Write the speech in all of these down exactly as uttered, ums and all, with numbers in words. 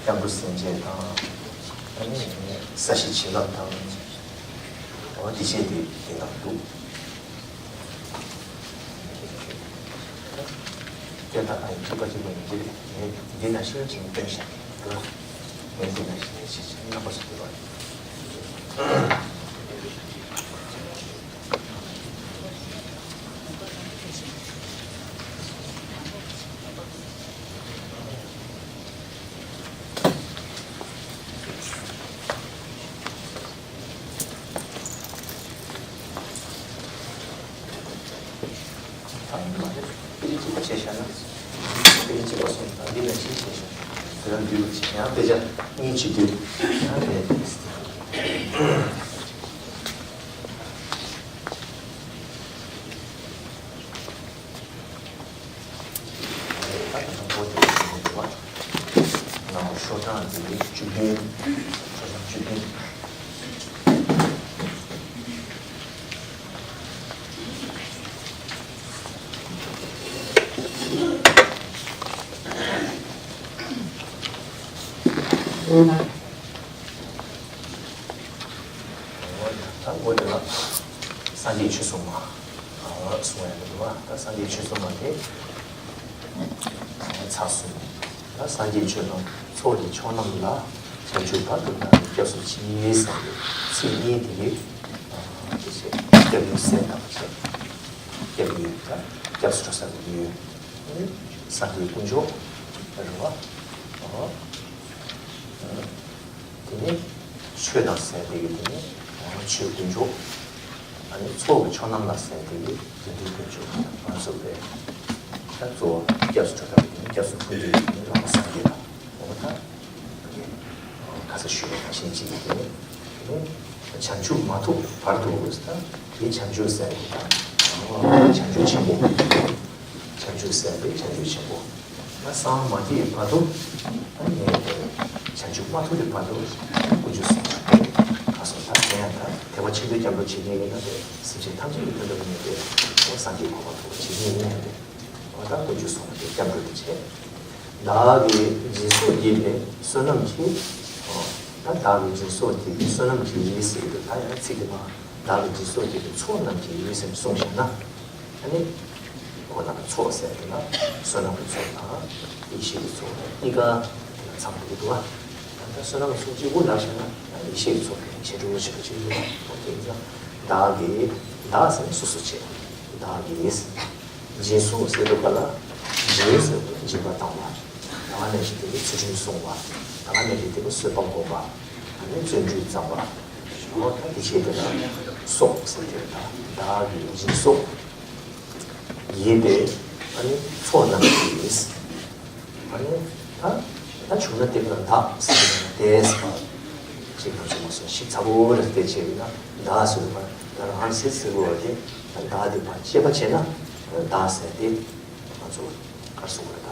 སྐྱབས་འགྲོ་སེམས་བསྐྱེད་དང་། ཨ་ནི་ས་གཞི་བྱིན་རླབས་དང་། འོ་དེ་བྱས་ཏེ་དེ་དང་འདུག་སྐད་དང་ཨ་ཡི་ཐུག་པ་གཅིག་པ་ཡིན་གྱི་རེད། ངས་འདི་ན་ཤེས་བྱིན་སྟོན་ཤག་ངས་འདི་ན་ཤེས་བྱིན་རྣམ་པ་ཞིག་འདུག་བ། དཔེ་ཆ་གཅིག་པ་བྱས་བཞག་ན། དཔེ་ཆ་གཅིག་པ་སོང་ཙང་འདི་ལ་གཅིག་བྱས་བཞག་དེ་ལ་འདུས་པ་བྱས་ཡང་དཔེ་ཆ་གཉིས་བྱེད་དུས་ཡང་རེད། ད་དང་པོ་དེ་ཡིན་པ། ནང་ཤོག་གྲངས་དེ་བཅུ་བདུན། ཤོག་གྲངས་བཅུ་བདུན། ད་འོ་དེ་ལ་སངས་རྒྱས་ཆོས་སྲུང་མ་གསུང་ཡ་འདུག་བ། ད་སངས་རྒྱས་ཆོས་སྲུང་མ་དེ་ཚར་སོང་། ད་སངས་རྒྱས་ཆོས་དང་ཚོགས་ཀྱི་མཆོག་རྣམས་ལ། བྱང་ཆུབ་བར་དུ་བདག་ནི་སྐྱབས་སུ་མཆི་ཟེར་བའི་ཚིག་གཉིས་དེ་གིས་དེ་བྱས་སྐྱབས་ཡུལ་གསལ་བཏབ་བྱས། སྐྱབས་ཡུལ་ད་སྐྱབས་སུ་འགྲོ་ས་གི་ཡུལ། སངས་རྒྱས་དཀོན་མཆོག་རེད་བ། དེ་ནས་ཆོས་དང་ཟེར་དེ་གི་དེ་ནས་ཆོས་དཀོན་མཆོག་ཨ་ནི་ཚོགས་ཀྱི་མཆོག་རྣམས་ལ་ཟེར་དེ་གི་དེ་འདྲའི་དཀོན་མཆོག་ང་ཚོ་བས་ད་གཙོ་བོ་སྐྱབས་སུ་འགྲོ་ཐབས་ཀྱི་དེ་སྐྱབས་སུ་མཆི་འདོད་ཀྱི་དེ་ནི་བླ་མ་སངས་རྒྱས་ལ་འོ་ད་ཁ་ས་ཞུས་པ་ནང་བཞིན་ཅིག་གི་དེ་ནས་བྱང་ཆུབ་མ་ཐོབ་བར་དུ་ད་དེ་བྱང་ཆུབ་ཟེར་དེ་དང་བྱང་ཆུབ་ཆེན་པོ། བྱང་ཆུབ་ཟེར་བའི་བྱང་ཆུབ་ཆེན་པོ། ང་སངས་མ་རྒྱས་བར་དུ་ཨ་ནི་བྱང་ཆུབ་མ་ཐོབ་པའི་བར་དུ་དཀོན་མཆོག་གསུམ་ལ་ཁ་སོ་ད་དེ་ཡང་ད་དད་པ་ཆེན་པོས་སྐྱབས་འགྲོ་བྱེད་མཁན་ཡིན་ན་དེ་སེམས་ཅན་ཐམས་ཅད་ཀྱི་དོན་དུ་ངེས་ཏེ་སངས་རྒྱས་གོ་འཕང་ཐོབ་པ་བྱེད་མཁན་ཡིན་ན་དེ་འོ་ད་དཀོན་མཆོག་གསུམ་ལ་དེ་སྐྱབས་འགྲོ་དེ་བྱས། བདག་གིས་སྦྱིན་སོགས་བགྱིས་པའི་བསོད་ནམས་ཀྱིས། ད་བདག་གིས་སྦྱིན་སོགས་བགྱིས་པའི་བསོད་ནམས་ཀྱིས་ཟེར་གྱི་འདུག་ད་ཡང་ཚིག་དེ་མ་བདག་གིས་སྦྱིན་སོགས་བགྱིས་པའི་ཚོགས་རྣམས་ཀྱིས་ཟེར་གསུངས་བཞག་ན། ཨ་ནི། ཁོ་ན་ཚོགས་ཟེར་དེ་ལ་བསོད་ནམས་ཀྱི་ཚོགས་དང་ཡེ་ཤེས་ཀྱི་ཚོགས་གཉིས་ཀ་དེ་ལ་ཚང་དགོས་འདུག་བ། ད་ལྟ་བསོད་ནམས་ཀྱི་ཚོགས་གཅིག་པུ་ལབ་བཞག་ན་ཡེ་ཤེས་ཀྱི་ཚོགས་དེ་ཆེ་ཕྲ་ཆེ་ཕྲ་ཆེ་ཕྲ་འདུག་བ། དེ་ཡིན་ཙང་བདག་གིས་བདག་ཟེར་ན་སོ་སོ་བྱས། བདག་གིས། སྦྱིན་སོགས་ཟེར་དུས་ག་ལ། སྦྱིན་ཟེར་དུས་སྦྱིན་པ་བཏང་བ། ད་ག་ནང་བཞིན་དེ་ནི་ཚུལ་ཁྲིམས་སྲུང་བ། ད་ག་ནང་བཞིན་དེ་ནི་གསོལ་བ་འབུལ་བ། ད་ནི་བརྩོན་འགྲུས་བརྩམས་པ། འོ་ད་དེ་བྱས་དེ་ལ་སོགས་ཟེར་དེ་ལ་ད་བདག་གི་སྦྱིན་སོགས་ཡིན་ཏེ། ཨ་ནི་ཚོགས་རྣམས་ཀྱིས། ཨ་ནི་ད་ད་བྱུང་ན་དེ་ལ་བདག་ཟེར་དེ་ལ་དེ་ཟེར་བ་ཅིག་ང་ཚོ་མ་སོང་ཞིབ་ཚགས་པོ་རེ་དེ་བྱས་ཡིན་ན་བདག་ཟེར་བ་ད་རང་ཧང་སེ་ཟེར་བ་དེ་ད་བདག་དེ་བ་དཔྱད་པ་བྱས་ན་བདག་ཟེར་དེ། ང་ཚོ་གར་སོང་བ་ད།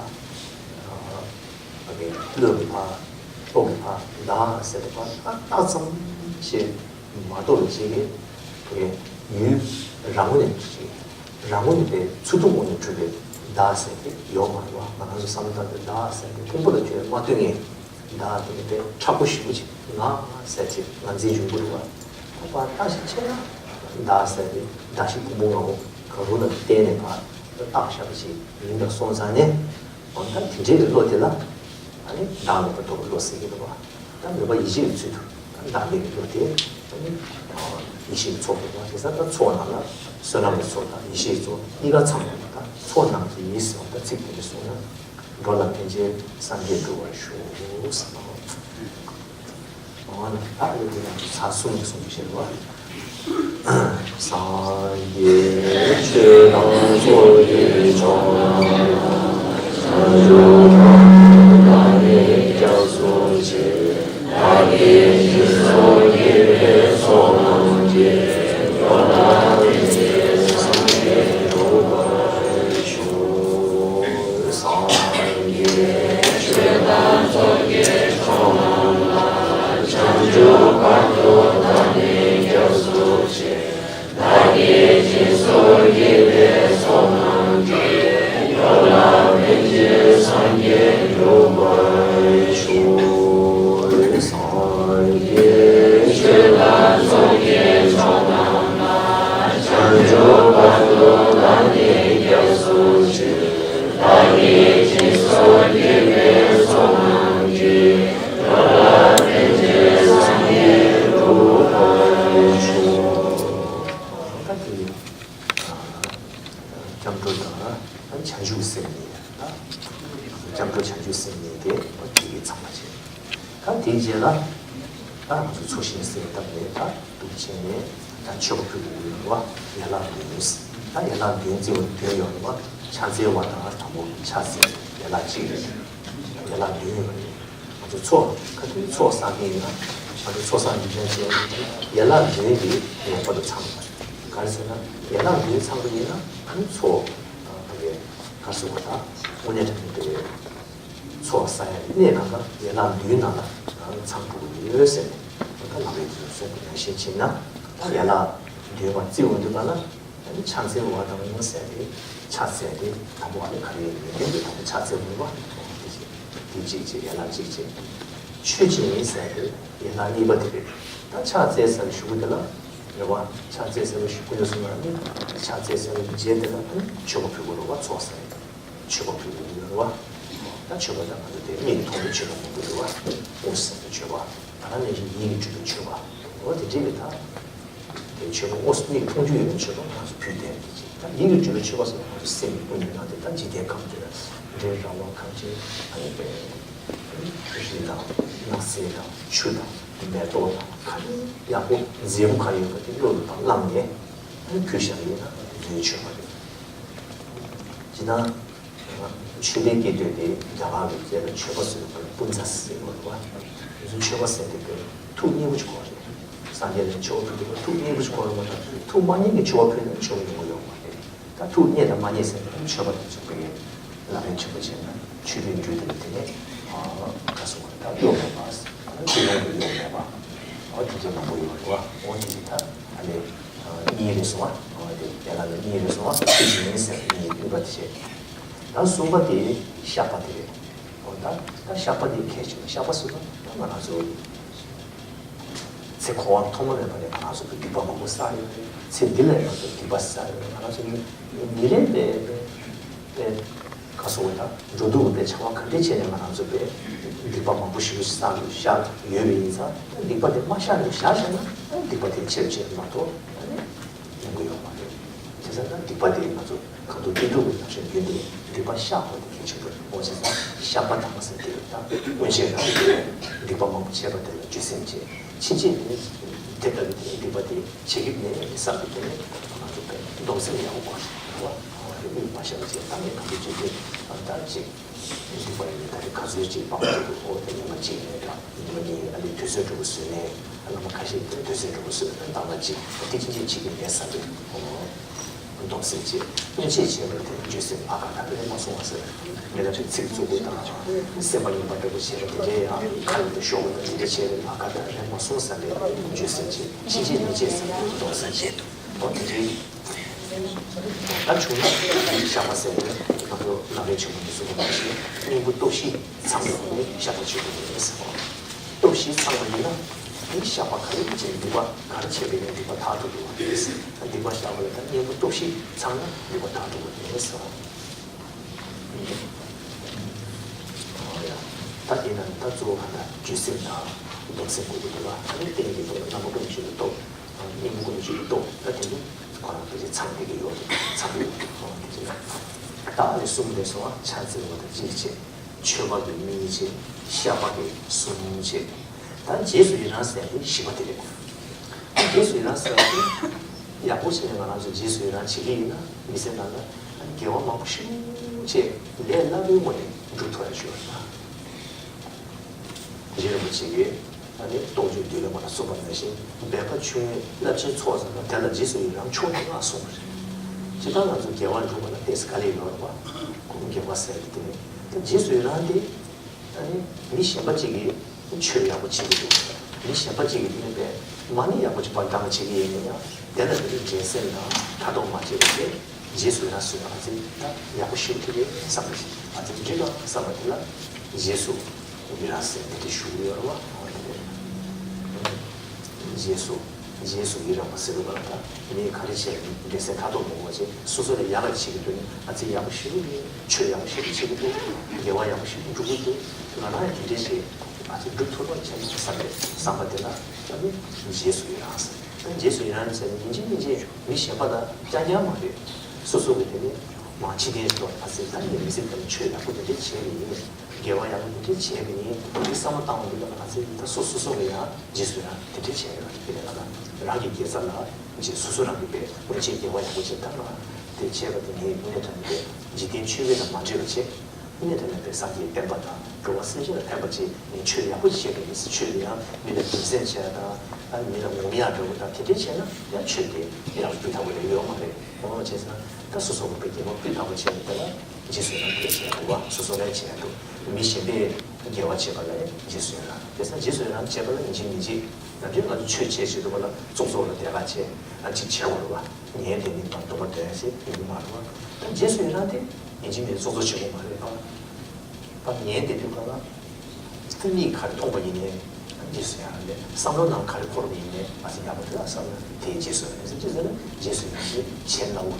ཨ་ནི་བློ་གི་བ། ཐོག་གི་བ། བདག་ཟེར་ཏེ་བ་ཏག་ཏག་ཙམ་ཞིག་མ་གཏོགས་ལ་ཞིག་གི་ཡུལ་རང་ངོས་ནས་ཞིག་རང་ངོས་ནས་པའི་ཚུལ་ཐུག་ངོས་ནས་གྲུབ་པའི་བདག་ཟེར་ཏེ་ཡོད་མ་རེད་བ། ང་རང་ཚོ་བསམ་བློ་བཏང་སྟེ་བདག་ཟེར་ཏེ་ཕུང་པོ་ལ་ཁྱོད་མ་ལྟོས་ངེས། བདག་དེ་ནི་དཔེ་མཁྲེགས་པོ་ཞེ་པོ་ཅིག་ང་ཟེར་ཅིག་ང་འཛིན་ཡོང་གི་རེད་བ། ད་བར་བརྟག་ཞིབ་བྱས་ན་བདག་ཟེར་དེ་བདག་གཞན་ཕུང་པོ་ལྔ་པོ་གང་རུང་ལ་བརྟེན་ནས་བར་བཏགས་བཞག་པ་ཞིག་ཡིན་པ་སོང་ཙང་ནས། འོ་ད་དེ་འདྲའི་བློ་དེ་ལ་ཨ་ནི་བདག་མེད་པར་རྟོགས་པའི་བློ་ཟེར་གྱི་འདུག་བ། ད་མོས་པ་ཡིད་ཆེས་ཀྱི་ཚུལ་དུ་བདག་མེད་ཀྱི་བློ་དེ་ཨ་ནི་ཡེ་ཤེས་ཀྱི་ཚོགས་འདུག་བ། དེ་ས་ད་ཚོགས་རྣམས་ལ་བསོད་ནམས་ཀྱི་ཚོགས་དང་ཡེ་ཤེས་ཀྱི་ཚོགས་གཉིས་ཀ་ཚང་བ་ད་ཚོགས་རྣམས་ཀྱིས་ཟེར་བ་ད་ཚིག་དེ་འདྲ་གསུངས་ན། འགྲོ་ལ་ཕན་ཕྱིར་སངས་རྒྱས་འགྲུབ་པར་ཤོག་ཟེར་བ། འོ་ན་ད་ཨ་ཡོད་དེ་ཡང་ཚར་གསུམ་ནས་གསུངས་ཤེས་པ། སངས་རྒྱས་ཆོས་དང་ཚོགས་ཀྱི་མཆོག་རྣམས་ལ། བྱང་ཆུབ་བར་དུ་བདག་ནི་སྐྱབས་སུ་མཆི། བདག་གིས་སྦྱིན་སོགས་བགྱིས་པའི་ཚོགས་རྣམས་ཀྱིས། འགྲོ་ལ་ཕན་ཕྱིར་སངས་རྒྱས་འགྲུབ་པར་ཤོག། སངས་རྒྱས་ཆོས་དང་ཚོགས་ཀྱི་མཆོག་རྣམས་ལ། བྱང་ཆུབ་བར་དུ་བདག་ནི་སྐྱབས་སུ་མཆི། བདག་གིས་སྦྱིན་སོགས་བགྱིས་པའི་ཚོགས་རྣམས་ཀྱིས། འགྲོ་ལ་ཕན་ཕྱིར་སངས་རྒྱས་འགྲུབ་པར་ཤོག། སངས་རྒྱས་ཆོས་དང་ཚོགས་ཀྱི་མཆོག་རྣམས་ལ། བྱང་ཆུབ་བར་དུ་བདག་ནི་སྐྱབས་སུ་མཆི། བདག་གིས་སྦྱིན་སོགས་བགྱིས་པའི་ཚོགས་རྣམས་ཀྱིས། འགྲོ་ལ་ཕན་ཕྱིར་སངས་རྒྱས་འགྲུབ་པར་ཤོག། ད་དེ་སྐྱབས་འགྲོ་དང་བྱང་ཆུབ་སེམས་གཉིས་ད། སྐྱབས་འགྲོ་བྱང་ཆུབ་སེམས་གཉིས་དེ་དེ་གིས་ཚང་བ་བྱས། ད་དེའི་རྗེས་ལ་ད་ང་ཚོ་ཚོགས་ཞིང་ཟེར་སྟབས་ནས་ད་འདུག་བྱས་ནས་ད་མཆོད་པ་ཕུལ་དགོས་ཀྱི་ཡོད་རེད་བ། ཡན་ལག་བདུན། ད་ཡན་ལག་བདུན་བརྩི་བ་བདུན་ཡོད་རེད་བ། ཕྱག་འཚལ་བ་དང་དང་པོ་ཕྱག་འཚལ་ཡན་ལག་གཅིག་རེད། ཡན་ལག་བདུན་ཡོད་རེད། ང་ཚོ་ཚོགས་ཁ་ཐུག་ཚོགས་བསགས་ཀྱི་ཡིན་ན་ང་ཚོ་ཚོགས་བསགས་ནུས་ཅན་བྱས་ཡན་ལག་བདུན་དེ་ངེས་པར་དུ་ཚང་དགོས། ག་རེ་ཟེར་ན་ཡན་ལག་བདུན་ཚང་དགོས་ཡིན་ན་ཨ་ནི་ཚོགས་ཨ་ག་གེ་ག་རེ་ཟེར་དགོས་ད་དངོས་གནས་དྲང་གནས་དེ་ཚོགས་བསགས་ཡ་གནས་གང་ག་ཡན་ལག་བདུན་ནང་ལ་ཚང་དགོས་ཀྱི་ཡོད་ཟེར་ནས་ད་ལམ་རིམ་དེ་ཚོ་གསན་དགོས། ནང་བཞིན་བྱས་ན་ད་ཡན་ལག་བདུན་པ་བརྩི་འོང་དུས་ག་ལ། ཨ་ནི་ཕྱག་འཚལ་བ་དང་ཟེར་ཏེ་ཕྱག་འཚལ་ཏེ་དང་པོ་ཨ་ནི་ག་རེ་ཡིན་མིན་དེ་དང་པོ་ཕྱག་འཚལ་དགོས་པ་དེ་གཅིག་བྱས། ཡན་ལག་གཅིག་བྱས། མཆོད་ཅིང་ཟེར་ཏེ་ཡན་ལག་གཉིས་པ་དེ་རེད། ད་ཕྱག་འཚལ་ཟེར་བའི་གཞུག་གུ་དེ་ལ་རེད་བ། ཕྱག་འཚལ་ཟེར་བའི་གཞུག་གུ་ཡོད་སོང་ན་ཨ་ནི་ཕྱག་འཚལ་ཟེར་བའི་རྗེས་དེ་ལ་ཨ་ནི་མཆོད་པ་ཕུལ་དགོས་རེད་བ། ཚོགས་ཟེར་མཆོད་པ་ཕུལ་དགོས་ཀྱི་ཡོད་རེད་བ། ད་མཆོད་པ་ད་ང་ཚོ་དེ་མིག་གིས་མཐོང་བའི་མཆོད་པ་མང་པོ་ཡོད་རེད་བ། དབུ་ཟེར་བའི་མཆོད་པ། ད་ནང་བཞིན་ཡིད་ཀྱིས་སྒྲུབ་པའི་མཆོད་པ། འོ་དེ་འདྲའི་གི་ད། དེ་མཆོད་པ་དངོས་སུ་མིག་མཐོང་རྒྱུ་ཡོད་པའི་མཆོད་པ་ང་ཚོ་ཕུལ་བསྡད་ཡོད་ཅིག་ད་ཡིད་ཀྱིས་སྒྲུབ་པའི་མཆོད་པ་ཟེར་ན་ང་ཚོ་སེམས་ཀྱི་ཀུན་ནས་ནང་དེ་ད་འཇིག་རྟེན་ཁམས་དེ་ལ་རི་ར་བ་གངས་ཅན་ཨ་ནི་དཔེ་རི་དང་ནགས་ཚལ་དང་ཆུ་དང་མེ་ཏོག་དང་ག་རེ་ཡག་པོ་མཛེས་པོ་ག་རེ་ཡོད་པ་དེ་བློ་ལ་ཕར་བླངས་ནས་ཨ་ནི་ཕུལ་བཞག་ཡོད་ན་དེ་ཚོའི་མཆོད་པ་རེད། སྤྱིར་བཏང་མཆོད་པའི་སྐད་དོད་དེ་རྒྱ་གར་གྱི་སྐད་ལ་མཆོད་པ་ཟེར་བ་ལ་པུན་ཛ་ཟེར་བ་རེད་བ། དེ་ཚོ་མཆོད་པ་ཟེར་དུས་སྐབས་ཐུགས་མཉེས་པོ་ཅིག་དགོས་རེད། སངས་རྒྱས་ལ་མཆོད་པ་ཕུལ་དུས་སྐབས་ཐུགས་མཉེས་པོ་ཅིག་དགོས་རེད་མ་གཏོགས་ཐུགས་མ་མཉེས་ནས་མཆོད་པ་ཕུལ་ན་མཆོད་པ་ཡོང་གི་ཡོད་མ་རེད། ད་ཐུགས་མཉེས་དང་མ་མཉེས་ཟེར་ན་མཆོད་པ་དེ་ཚོ་དཔེ་ལག་ལེན་ཆེན་པོ་བྱས་ན་མཆོད་པའི་འབྲུ་དེ་ལ་དེ་ནས་ག་སོང་བ་ད་གཡོ་མེད་པ། ད་ཚུལ་ཡོང་དུ་གཡོ་མེད་པ། འོ་དེ་ཚོ་མང་པོ་ཡོད་རེད་བ། འོ་དེ་ཚོ་ད་ཨ་ལས། གཉིས་རེད་སོང་ཨ། དེ་ཡན་ལག་ལ་གཉིས་རེད་སོང་ཨ། ཚིག་གཞན་ཟེར་གཉིས་ཡོད་པ་དེ་བྱས། ད་གསུམ་པ་དེ་བཤགས་པ་དེ་རེད། འོ་ད་ད་བཤགས་པ་དེ་གལ་ཆེ་བ། བཤགས་པ་ཟེར་ན་ད་ང་རང་ཚོ་ཚེ་འཁོར་བ་ཐོག་མ་མེད་པ་ནས་ང་རང་ཚོ་གི་སྡིག་པ་མང་པོ་བསགས་ཡོད་རེད། ཚེ་འདི་ལ་ཡང་ང་ཚོ་སྡིག་པ་བསགས་ཡོད་རེད། ང་རང་ཚོ་ཉིན་རེ་ལས་ལས་ལས། ག་སོང་བ་ད་འགྲོ་འདུག་པའི་བྱ་བ་ག་འདྲ་བྱས་ནས་ང་རང་ཚོ་པའི་སྡིག་པ་མང་པོ་ཞེ་པོ་ཞིག་བསགས་ཡོད་བཞག་ཡོད་པ་ཡིན་ཙང་སྡིག་པ་དེ་མ་བཤགས་ནས་བཞག་བཞག་ན་སྡིག་པ་དེ་ཆེ་རུ་ཆེ་རུ་མ་གཏོགས་ཡོང་གི་ཡོད་མ་རེད། བྱས་ཙང་ད་སྡིག་པ་དེ་ང་ཚོ་གང་དུ་བསྟན་འགྲོ་བའི་ནང་བཞིན་རྒྱུན་དུ་སྡིག་པ་བཤགས་དགོས་དེ་གལ་ཆེན་པོ་རེད། འོ་བྱས་ཙང་བཤགས་པ་དང་ཟེར་དེ་ད་སྔོན་ཆད་རང་གི་སྡིག་པ་མང་པོ་བྱས་པ་དེ་ལ་འགྱོད་སེམས་བྱས། ཕྱིན་ཆད་ནི་དེ་ལྟ་བུའི་དེ་སྡིག་པ་དེ་བྱེད་ཀྱི་མེད་བསམ་པའི་དེ་ནི་ང་ཚོ་སྡོམ་སེམས་ཡག་པོ་དགོས་རེད་བ། དམིགས་པ་བཞག་བྱས་ད་ནི་གང་དུ་བྱེད་དུས་ད་ཅིག་སྡིག་པ་ཡིན་ད་རེས་ག་ཚོད་ཅིག་སྤང་དགོས་འདུག་ཨོ་དེ་ཉི་མ་གཅིག་ནས་ད་ཉི་མ་གཉིས་ཨ་ནི་དུས་ཚོད་འགྲོ་གི་བཟོས་ནས་བླ་མ་ཁ་ཤས་དེ་དུས་ཚོད་འགྲོ་གི་བཟོས་ནས་ད་ང་ཅིག་དེ་ཕྱིན་ཆད་བྱེད་ཀྱི་མེད་བསམ་པའི་ཨོ། སྡོམ་སེམས་བྱེད། སྔོན་ཆད་བྱས་པ་དེ་འགྱོད་སེམས་ཨ་ཁ་ད་རེད་མ་སོང་བ་ཟེར། མི་ལ་ཚིག་རྩུབ་པོ་དང་སེམས་པ་ངན་པ་འདྲ་པོ་བྱས་པ་དེ་འདྲའི་ཡང་ཁ་ཡོད་དུ་ཤོག་པ་དང་དེ་འདྲ་བྱས་པའི་ཨ་ཁ་ད་རེད་མ་སོང་བསམ་པའི་འགྱོད་སེམས་བྱེད། ཕྱིན་ཆད་མི་བྱེད་བསམ་པའི་སྡོམ་སེམས་བྱེད། ཨོ་དེ་འདྲའི་ད་བྱུང་ན་བཤགས་པ་ཟེར་ནས་ང་ཚོ་ལམ་རིམ་ཆེན་མོ་འདི་ཚོ་གོ་མ་ཤེས་གཉེན་པོ་སྟོབས་བཞི་ཚང་བའི་སྒོ་ནས་བཤགས་པ་བྱེད་དགོས་ཀྱི་རེད་ཟེར་བ། སྟོབས་བཞི་ཚང་བ་ཡིན་ན། དེའི་བཤགས་པ་ག་རེ་བྱས་སྡིག་པ་ག་རེ་བྱས་པས་ནས་སྡིག་པ་དག་ཏུ་འགྲོ་བ་རེད། སྡིག་པ་བཤགས་པ་ལ་ད་གཉེན་པོ་སྟོབས་བཞི་ཚང་ན་སྡིག་པ་དག་འགྲོ་བ་རེད་ཟེར་བ། ད་དེ་ན་ད་གཙོ་བོ་ག་ད་འགྱོད་སེམས་དང་སྡོམ་སེམས་དགོས་ཀྱི་འདུག་ལ་ཨ་ནི་རྟེན་གྱི་སྟོབས་རྣམ་པ་ཀུན་གྱི་སྟོབས་གཉེན་པོ་ཀུན་གྱི་སྟོབས་ད་དེ་ནི་ཁོ་རང་དེ་ཚེ་ཚང་བསྡད་ཀྱི་ཡོད་རེད་ཚང་བསྡད་ཡོད་རེད་དེ་ཚེ་ད་ཨ་ནི་གསུམ་ལས་སོང་བ་ཕྱག་འཚལ་བ་དང་གཅིག་བྱས། མཆོད་པ་གི་གཉིས་བྱས། བཤགས་པ་གི་གསུམ་བྱས། ད་རྗེས་སུ་ཡི་རང་ཟེར་ཡ་དེ་བཞི་པ་དེ་རེད། རྗེས་སུ་ཡི་རང་ཟེར་བ་དེ་ཡག་པོ་བྱས་ནས་ང་རང་ཚོ་རྗེས་སུ་ཡི་རང་བྱེད་ཀྱི་ཡིན་ན་མི་ཚེ་ནང་ལ་དགེ་བ་མང་པོ་ཞེ་པོ་ཅིག་ལས་སླ་པོའི་ངོ་ནས་སྒྲུབ་ཐུབ་ཡ་ཞུ་བ་ཡིན་ན། རྗེ་རིན་པོ་ཆེ་གིས་ཨ་ནི་རྟོགས་བརྗོད་འདུན་ལས་མ་ལ་སོགས་པ་ནང་བཞིན་འབད་པ་ཆུང་ངུས་རླབས་ཆེན་ཚོགས་བསགས་ན་དེ་ལ་རྗེས་སུ་ཡི་རང་མཆོག་ཏུ་བསྔགས་གསུངས་པ་རེད། སྤྱིར་བཏང་ང་ཚོ་དགེ་བ་སྒྲུབ་པ་ལ་ཏོག་ཙམ་དཀའ་ལས་ཡོད་རེད་པ། དགེ་བ་ཟེར་གྱི་དེ་ནི་ད་རྗེས་སུ་ཡི་རང་དེ་ཨ་ནི་མི་གཞན་པ་གཅིག་གིས་ཆོས་ཡག་པོ་བྱེད་ཀྱི་འདུག་མི་གཞན་པ་གཅིག་གིས་དེ་ནི་པས་མ་ཎི་ཡག་པོ་ཅིག་པར་བཏང་བྱེད་ཀྱི་ཡིན་ན་ཡང་དེ་ལ་དེ་ནི་འགྲན་སེམས་དང་ཕྲག་དོག་མ་བྱེད་པ་བྱས། རྗེས་སུ་ཡི་རང་ཟེར་བ་ཨ་ཙི་ད་ཡག་པོ་ཞེ་པོ་ཅིག་རེད་བསམ་པ་ཞིག་ཨ་ཙི་འགྲིག་གམ་བསམ་པ་དེ་ལ་རྗེས་སུ་ཡི་རང་ཟེར་དེ་འདྲ་ཞུ་གི་ཡོད་རེད་བ། འོ་དེ་རེད། རྗེས་སུ་རྗེས་སུ་ཡི་རང་བ་ཟེར་བ་ལ་ད་མི་ག་རེ་བྱས་འདྲེ་སྲིན་ཐ་དོག་མི་དགོས་བྱས་སོ་སོ་ལ་ཡག་ལ་བྱེད་ཀྱི་འདུག་ཨ་ཙི་ཡག་པོ་ཞེ་པོ་རེད། ཆོས་ཡག་པོ་ཞེ་པོ་བྱེད་ཀྱི་འདུག་དགེ་བ་ཡག་པོ་ཞེ་པོ་སྒྲུབ་ཀྱི་འདུག་ང་རང་ཡང་དེ་འདྲས་བྱས་ཨ་ཙི་སྒྲུབ་ཐུབ་པ་བྱས་ན་བསམ་པའི་བསམ་པ་དེ་ལ་ད་ནི་རྗེས་སུ་ཡི་རང་ཟེར། ད་རྗེས་སུ་ཡི་རང་ཟེར་ནས་ཡིན་གཅིག་མིན་གཅིག་མི་གཞན་པ་ལ་རྐྱང་རྐྱང་མ་རེད། སོ་སོ་གི་དེ་ནི་མ་ཕྱི་རྟེན་ཞིག་ཏུ་ཨ་ཙི་ད་ངས་མི་ཚེ་འདི་ལ་ཆོས་ཡག་པོ་དེ་འདྲས་བྱས་པ་ཡིན། དགེ་བ་ཡག་པོ་དེ་འདྲས་བྱས་པ་ཡིན། དེ་བསམ་བློ་བཏང་བ་འདི་ལ་ཨ་ཙི་ད་སོ་སོ་སོ་གི་ཡང་རྗེས་སུ་ཡང་དེ་འདྲས་བྱས་ཡོད་རེད། དེ་ལས་ང་ལ་རང་གི་དགེ་རྩ་ལ་རྗེས་སོ་སོ་རང་གི་པའི་སྔོན་ཆད་དགེ་བ་ཡག་པོ་བྱས་ད་ང་དེ་བྱས་པ་དེ་ངའི་དངོས་གནས་དྲང་གནས་འཇིག་རྟེན་ཆོས་བརྒྱད་དང་མ་འདྲེས་པ་བྱས། དངོས་གནས་དྲང་གནས་པའི་སངས་རྒྱས་བསྟན་པ་དང་འགྲོ་བ་སེམས་ཅན་ལ་ཕན་པ་བྱེད་ངས་ཆོས་ཡག་པོ་ཞིག་བྱེད་དགོས་ཟེར། ཆོས་དེ་ཡང་མི་ལ་སྡིག་སེམས་བྱས་དང་ཨ་མི་ལ་ངོམ་ཡག་འདྲ་བོ་དང་དེ་འདྲས་བྱས་ན་ཡང་ཆོས་དེ་ཡག་པོ་ཐག་པོ་རེད་ཡོད་མ་རེད། ངོ་མ་བྱས་ཟེར་ན་ད་སོ་སོ་གི་དགེ་བ་སྤུས་དག་པོ་བྱས་ནས་དེ་ལ་རྗེས་སུ་ཡི་རང་དེ་བྱས་འདུག་བ། སོ་སོ་ལས་བྱས་འདུག་མི་གཞན་པས་དགེ་བ་བྱས་པ་ལ་རྗེས་སུ་ཡི་རང་། དེ་ས་རྗེས་སུ་ཡི་རང་བྱས་པ་ལ་ཡིན་གཅིག་མིན་གཅིག་ནམ་རྒྱུན་ང་ཚོ་ཆོས་བྱེད་བྱེད་འདུག་པ་ལ་ཚོགས་གཙོ་ལ་དེ་ག་བྱས་ཨ་ཅིག་བྱས་པ་རེད་བ། ངས་དེ་ནི་མ་སྡོམ་པ་འདོན་ཞེས་ཡིན་མ་རེད་བ། ད་རྗེས་སུ་ཡི་རང་དེ་ཡིན་གཅིག་མིན་གཅིག་ཚོགས་གཙོ་བྱེད་དགོས་མ་རེད་བ། ད་ངས་དེ་དུས་ག་ལ། སྐུ་མིག་ག་རེ་མཐོང་བ་ཡིན་ནའི་རྗེས་སུ་ཡི་རང་རེད། བསམ་བློ་ནང་ག་རེ་འཁོར་བ་ཡིན་ནའི་ཨ་ཙི་ཡག་པོ་རེད་ཨ་བསམ་ན་དེའི་རྗེས་སུ་ཡི་རང་རེད། རྗེས་སུ་ཡི་རང་ཞེས་བྱེད་སླ་བོ་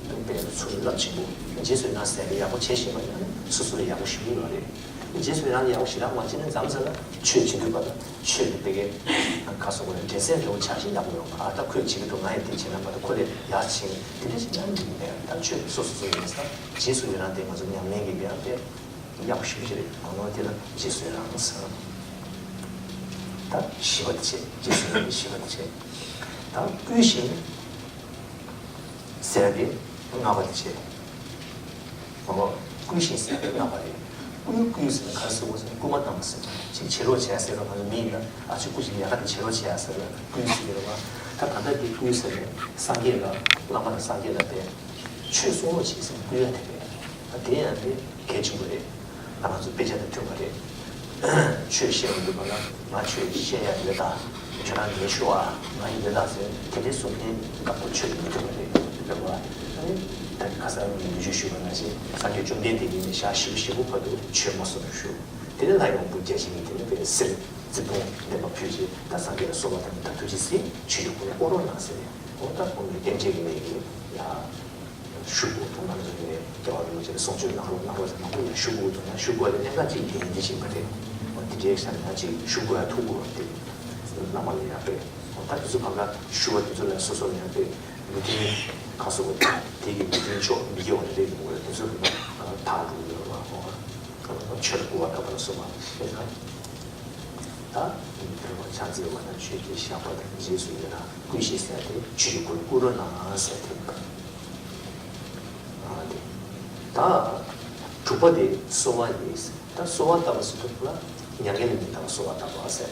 དཔེ་ཚུར་རླབས་ཆེན་པོ། རྗེས་སུ་ཡི་རང་ཟེར་ནས་ཡག་པོ་བྱེད་ཤེས་པ་ཡིན་ན་སོ་སོ་ལ་ཡག་པོ་ཞིག་ཡོད་རེད། རྗེས་སུ་ཡི་རང་ཡག་པོ་ཞེ་དྲག་མ་བྱེད་ན་མཚམས་མཚམས་ལ་ཆོས་བྱེད་དུས་པ་ལ་ཆོས་ཀྱི་དཔེ་ཁ་སོགས་ལ་འདྲེ་སྲིན་འདྲ་བོ་ཆགས་ཤིང་ཡག་པོ་ཡོང་བ། ཨ་ད་ཁོས་བྱེད་ཀྱི་འདུག་ང་ཡང་དེ་བྱེད་ན་མ་གཏོགས་ཁོ་ལས་ཡག་བྱེད་དེ་འདྲ་ཞིག་ཉམས་ཀྱི་མེད། ད་ཆོས་སོ་སོ་སོ་ཡིན་ས་རྗེས་སུ་ཡི་རང་དེ་ང་ཚོ་ཉམས་ལེན་གྱི་དཔེ་ཨ་དཔེ། ཡག་པོ་ཞེ་པོ་ཅིག་རེད། ང་ཚོ་དེ་ལ་རྗེས་སུ་ཡི་རང་ཟེར། ད་བཞི་པ་དེ་བྱས། རྗེས་སུ་ཡི་རང་བཞི་པ་དེ་བྱས། ད་བསྐུལ་ཞིང་ཟེར་ཏེ་ལྔ་པ་དེ་བྱས། མ་གོ་བསྐུལ་ཞིང་ཟེར་ཏེ་ལྔ་པ་རེད། བསྐུལ་བསྐུལ་ཟེར་ན་ག་རེ་ཟེར་དགོས་ཟེར་ན་བསྐུལ་མ་བཏང་ཟེར་ཅིག་བྱེད་རོགས་བྱས་ཟེར་རོགས་ང་ཚོ་མི་ཡིན་ན་ཨ་ཅེ་སྐུ་ཞིག་ལས་ཀ་དེ་བྱེད་རོགས་བྱས་ཟེར་རོགས་བསྐུལ་ཟེར་གི་རེད་བ། ད་ད་ལྟ་དེ་བསྐུལ་ཟེར་ནས་སངས་རྒྱས་ལ་བླ་མ་དང་སངས་རྒྱས་ལ་དེ་ཆོས་གསུང་རོགས་བྱེད་ཟེར་བསྐུལ་ཡ་དེ་རེད། ད་དེ་ཡང་དེ་གལ་ཆེན་པོ་རེད། ད་ང་ཚོ་དཔེ་ཆ་དང་མཐུན་པ་རེད། ཆོས་བཤད་མི་འདུག་པ་ན་ང་ཆོས་བཤད་ཡ་ཡོད་ད། ཁྱོད་རང་ཉན་ཤོག་ཨ། ང་ཡོད་ད་ཟེར་དེ་འདྲའི་གསུང་མཁན་སྐབས་ཐོག་ཆོས་དང་མི་མཐུན་པ་རེད། རེད་བ། ཨ་ནི་ད་ཁ་སང་ངས་ནུས་ཆོས་ཞུས་པ་ནང་བཞིན་སངས་རྒྱས་བཅོམ་ལྡན་འདས་ཀྱིས་ནི་ཞག་བཞི་བཅུ་ཞེ་དགུ་བར་དུ་ཆོས་མ་གསུངས་པར་བཞུགས། དེ་ནས་ལྷ་ཡི་དབང་པོ་བརྒྱ་བྱིན་གྱིས་དེ་ནི་པའི་གསེར་རྩིབས་སྟོང་ལེན་པ་ཕུལ་རྗེས་ད་སངས་རྒྱས་ལ་གསོལ་བ་བཏབ་ནས་ད་ཐུགས་རྗེས་གཟིགས་ཆོས་ཀྱི་འཁོར་ལོ་བསྐོར་རོགས་གནང་ཟེར་ནས་འོ་ད་ཁོང་གིས་བསྟན་བཅོས་ཀྱི་གནས་ཀྱི་ཡ། ཞུ་དགོས་དང་ང་ཚོ་ནས་རྒྱལ་བ་རིན་པོ་ཆེ་ལ་གསུང་ཆོས་གནང་རོགས་གནང་རོགས་ཟེར་མང་པོ་ཡང་ཞུ་དགོས་དང་ཡང་ཞུ་དགོས་ལ་གནད་འགག་ཅིག་དེ་ཡིན་དེ་བཞིན་པ་རེད། འོ་དེ་འདྲའི་ཤ་ནས་ཡང་ཅིག་ཞུ་དགོས་ཡ་ཐུག་དགོས་པ་དེ་བླ་མ་ལ་ཡང་དཔེ་འོ་ད་དེ་ཚོ་བར་ལ་ཞུ་བ་དེ་ཚོ་ལ་སོ་སོ་ལ་ཡང་དཔེ་མི་མཐུན་ཁ་སོ་བ་དེ་གི་མི་མཐུན་ཕྱོགས་མི་དགེ་བ་རེ་རེ་ཡོང་གི་རེད། དེ་ཚོ་ལ་ཡང་དག་འགྲོ་གི་ཡོད་རེད་བ། འོ་ཆོས་ལ་མགོ་བ་འདྲ་པ་ལ་སོགས་པ་དཔེ་ན། ད་དེ་ནི་ཕྱག་འཚལ་བ་དང་མཆོད་ཅིང་བཤགས་པ་དང་རྗེས་སུ་ཡི་རང་བསྐུལ་ཞིང་ཟེར་ཏེ་ཆོས་ཀྱི་སྒོ་ནས་བསྐུལ་རོགས་གནང་ཟེར་ཏེ། ཨ་དེ། ད་དྲུག་པ་དེ་གསོལ་བ་ཡིན། ད་གསོལ་བ་བཏབ་པ་ཟེར་དུས་ལ་མྱ་ངན་ལས་མི་འདའ་བར་གསོལ་བ་བཏབ་པ་ཟེར།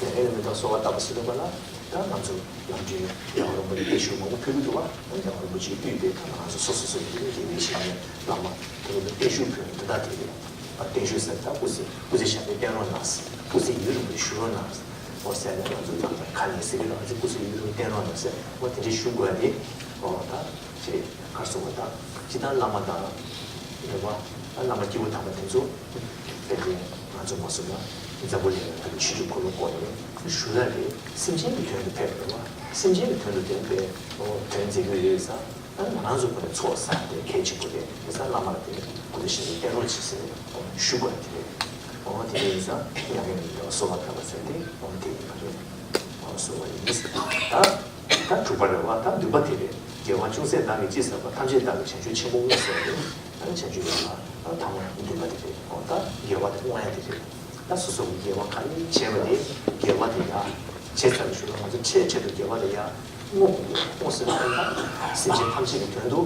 མྱ་ངན་ལས་མི་འདའ་བར་གསོལ་བ་བཏབ་པ་ཟེར་དུས་ལ་ད་ང་ཚོ་ནམ་རྒྱུན་རྒྱལ་བ་རིན་པོ་ཆེ་བརྟན་བཞུགས་མང་པོ་ཕུལ་གྱི་འདུག་བ། ད་རྒྱལ་བ་རིན་པོ་ཆེ་དབུས་པའི་ད་ང་ཚོ་སོ་སོ་སོ་སོའི་དགེ་བའི་བཤེས་གཉེན་བླ་མ་དེ་ཚོ་བརྟན་བཞུགས་ཕུལ་དེ་དག་དེ་རེད། བརྟན་བཞུགས་ཟེར་ད་སྐུ་ཚེ་སྐུ་ཚེ་ཞབས་པད་བརྟན་རོགས་གནང་། སྐུ་ཚེ་ཡུན་རིང་པོ་བཞུགས་རོགས་གནང་། འོ་ཟེར་ནས་ང་ཚོ་ཚང་མ་ཁ་ནས་ཟེར་གྱི་རེད། ང་ཚོ་སྐུ་ཚེ་ཡུན་རིང་བརྟན་རོགས་གནང་ཟེར། འོ་དེ་འདྲའི་ཞུ་དགོས་ཡ་དེ། འོ་ད་ཞེས་གར་སོང་བ་དང་སྤྱི་བཏང་བླ་མ་དང་རེད་བ། བླ་མ་སྐྱེས་བུ་དམ་པ་དེ་ཚོ་དཔེ་དེ་ང་ཚོ་མ་སོང་ན་འཛམ་བུ་གླིང་ལ་ད་ཆོས་ཀྱི་འཁོར་ལོ་བསྐོར་ནས་ཞུ་ཡ་དེ་སེམས་ཅན་གྱི་དོན་དུ་ཕེབས་པ་རེད་བ། སེམས་ཅན་གྱི་དོན་དུ་དེ་དཔེ་འོ་དོན་མཛད་ཀྱི་ཡོད་ས། ང་རང་ཚོ་ཁོ་ནས་ཚོགས་བསགས་ཏེ་གལ་ཆེན་པོ་རེད། དེ་ས་བླ་མ་ལ་དེ་ནས་སྐུ་ཚེ་ཞབས་པད་བརྟན་རོགས་གྱིས་ཟེར་ནས་ཞུ་དགོས་དེ་རེད། འོ་དེ་ནས་ཡིན་ཙང་མྱ་ངན་ལས་མི་འདའ་བར་གསོལ་བ་བཏབ་པ་ཟེར་ཏེ་འོ་དེ་ཡིན་པ་རེད། འོ་གསོལ་བ་ཡིན་ཟེར། ད་ད་དྲུག་པ་རེད་བ། ད་བདུན་པ་དེ་རེད། རྒྱལ་བ་ཅུང་ཟད་བདག་གིས་ཅི་བསགས་པ། ཐམས་ཅད་བདག་གིས་བྱང་ཆུབ་ཆེན་པོར་བསྔོ་ཟེར་ཏེ། ད་བྱང་ཆུབ་ཡོངས་ལ་ད་ཐ་མ་བདུན་པ་དེ་རེད། འོ་ད་དགེ་བ་དེ་བསྔོ་ཡ་དེ་རེད། ད་སོ་སོ་གི་དགེ་བ་ག་རེ་བྱས་པ་དེ་དགེ་བ་དེ་ཡ་བྱས་ཚར་བའི་གཞུག་ལ་ང་ཚོ་འཕྲལ་འཕྲལ་དུ་དགེ་བ་དེ་ཡ་བསྔོ་དགོས། བསྔོ་ཟེར་བ་ད་སེམས་ཅན་ཐམས་ཅད་ཀྱི་དོན་དུ་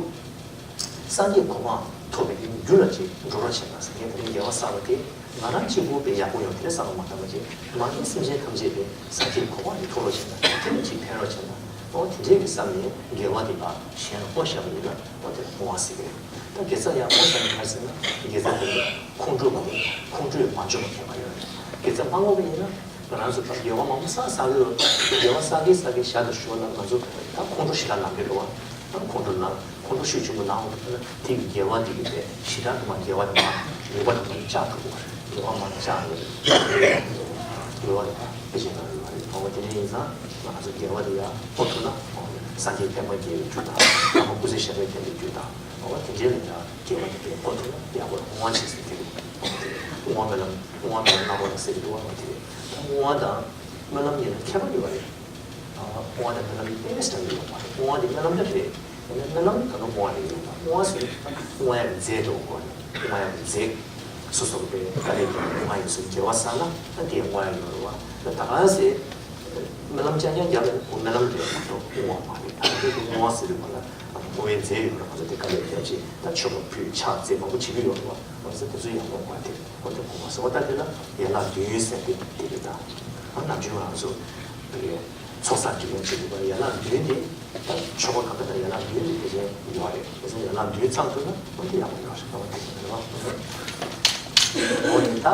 སངས་རྒྱས་གོ་འཕང་ཐོབ་པའི་རྒྱུ་ལ་ཅིག་འགྲོ་རོགས་བྱེད་པ་ཟེར། ངས་དེ་རིང་དགེ་བ་བསགས་པ་དེ་ང་རང་གཅིག་པུ་དཔེ་ཡག་པོ་ཡོང་དེ་རེད་བསམ་བློ་མ་བཏང་བ་ཅིག་མ་གིའི་སེམས་ཅན་ཐམས་ཅད་དེ་སངས་རྒྱས་གོ་འཕང་དེ་ཐོབ་རོགས་བྱེད་ན་དེ་ལ་ཅིག་ཕན་རོགས་བྱེད་ན། འོ་དེ་འདྲའི་གི་བསམ་ནས་དགེ་བ་དེ་ལ་གཞན་ལ་བསྔོ་བཞག་པ་ཡིན་ན། འོ་དེ་ལ་བསྔོ་བ་ཟེར་གི་རེད། ད་དགེ་རྩ་ཡག་པོ་བསགས་ནས་ག་རེ་ཟེར་ན་དགེ་རྩ་དེ་ཁོང་ཁྲོ་མ་ཁོང་ཁྲོས་མ་འཇོམས་པ་མཁས་པ་ཡོད་རེད། དགེ་རྩ་མ་བསྔོ་བ་ཡིན་ན་ང་རང་ཚོ་ད་དགེ་བ་མང་པོ་བསགས་བསགས་གི་ཡོད། དགེ་བ་བསགས་གི་བསགས་གི་བཞག་ཏུ་ཞོར་ལ་ང་ཚོ་ད་ཁོང་ཁྲོ་ཞེ་དྲག་ལངས་གི་རེད་བ། ད་ཁོང་ཁྲོ་ལངས་ཁོང་ཁྲོ་ཤུགས་ཆེན་པོ་ལངས་འོང་དུས་ན་དེ་གི་དགེ་བ་དེ་གི་དེ་ཞེ་དྲག་གི་མ་དགེ་བ་དེ་མ་ནུས་པ་དེ་མ་བཅག་ཐུབ་དགོས་རེད། དགེ་བ་མ་བཅག་ཡོད་རེད། དགེ་བ་དེ་ད་དཔེ་ཅན་ལ་ཡོད་རེད། འོ་དེ་འདྲ་ཡིན་ཙང་ང་ཚོ་དགེ་བ་དེ་ཡང་བསྔོ་ཐུབ་ན་སངས་རྒྱས་ཕན་པ་རྒྱས་པའི་རྒྱུ་དང་། ཨ་མ་སྐུ་ཚེ་ཞབས་པད་བརྟན་པའི་རྒྱུ་དང་། འོ་དེ་འདྲའི་ལ་ཡང་དགེ་བ་དེ་བསྔོ་ཐུབ་ན་ཡག་པོ་རེད། བསྔོ་བ་བྱེད་ཟེར་དེ་རེད། བསྔོ་བ་སྨོན་ལམ་བསྔོ་བ་སྨོན་ལམ་སྣ་ཚོགས་ལ་ཟེར་གྱི་འདུག་བ། དེ་རེད། ད་བསྔོ་བ་དང་སྨོན་ལམ་གཉིས་ལ་ཁྱད་པར་ཡོད་པ་རེད། བསྔོ་བ་དང་སྨོན་ལམ་གཉིས་དཔེ་མི་སྲིད་འདྲ་བོ་ཡོད་པ་རེད། བསྔོ་བ་དེ་སྨོན་ལམ་འདྲ་རེད། སྨོན་ལམ་གང་ལ་བསྔོ་བ་རེད་ཡོད་པ། བསྔོ་བ་ཟེར་ན་བསྔོ་ཡག་གི་རྫས་དེ་བསྔོ་བ་རེད། བསྔོ་ཡག་གི་རྫས། སོ་སོ་གི་དཔེ་དཀའ་ལས་བརྒྱབ་ནས་བསྔོ་ཡག་ཟེར་དགེ་བ་བསགས་ན་ད་དེ་བསྔོ་ཡག་ཡོད་རེད་བ། ད་ད་ག་ཟེ། སྨོན་ལམ་རྐྱང་རྐྱང་རྒྱབ་ནས་ཁོ་སྨོན་ལམ་རེད་མ་གཏོགས་བསྔོ་བ་མ་རེད། ད་དེ་ཚོ་བསྔོ་བ་ཟེར་དུས་སྒང་ལ་བསྔོ་བའི་རྫས་ཡོད་རེད། ང་ཚོ་དེ་དཀའ་ལས་བརྒྱབ་བྱས་ད་མཆོད་པ་ཕུལ་ཕྱག་འཚལ་མང་པོ་བྱེད་ཀྱི་ཡོད་རེད་བ། ང་ཚོ་དེ་ཚོ་ཡག་པོ་དགོས་དེ་ཁོ་དེ་བསྔོ་བ་ཟེར་བ། ད་དེ་ལ་ཡན་ལག་བདུན་ཟེར་དེ་དེ་རེད། ད་ང་ནམ་རྒྱུན་ང་ཚོ་དེ་གའི་ཚོགས་བསགས་སྒྲིག་ལམ་བྱེད་དུས་སྒང་ལ་ཡན་ལག་བདུན་དེ་ད་མཆོད་པ་གང་ག་ད་ཡན་ལག་བདུན་དེ་དེ་བཞིན་ཡོད་རེད། དེ་ཚོ་ཡན་ལག་བདུན་ཚང་ཐུབ་ན་ཁོ་དེ་ཡག་པོ་ཡོད་རེད། ད་བ་དེ་རེད་བ། འོ་ཡིན་ད།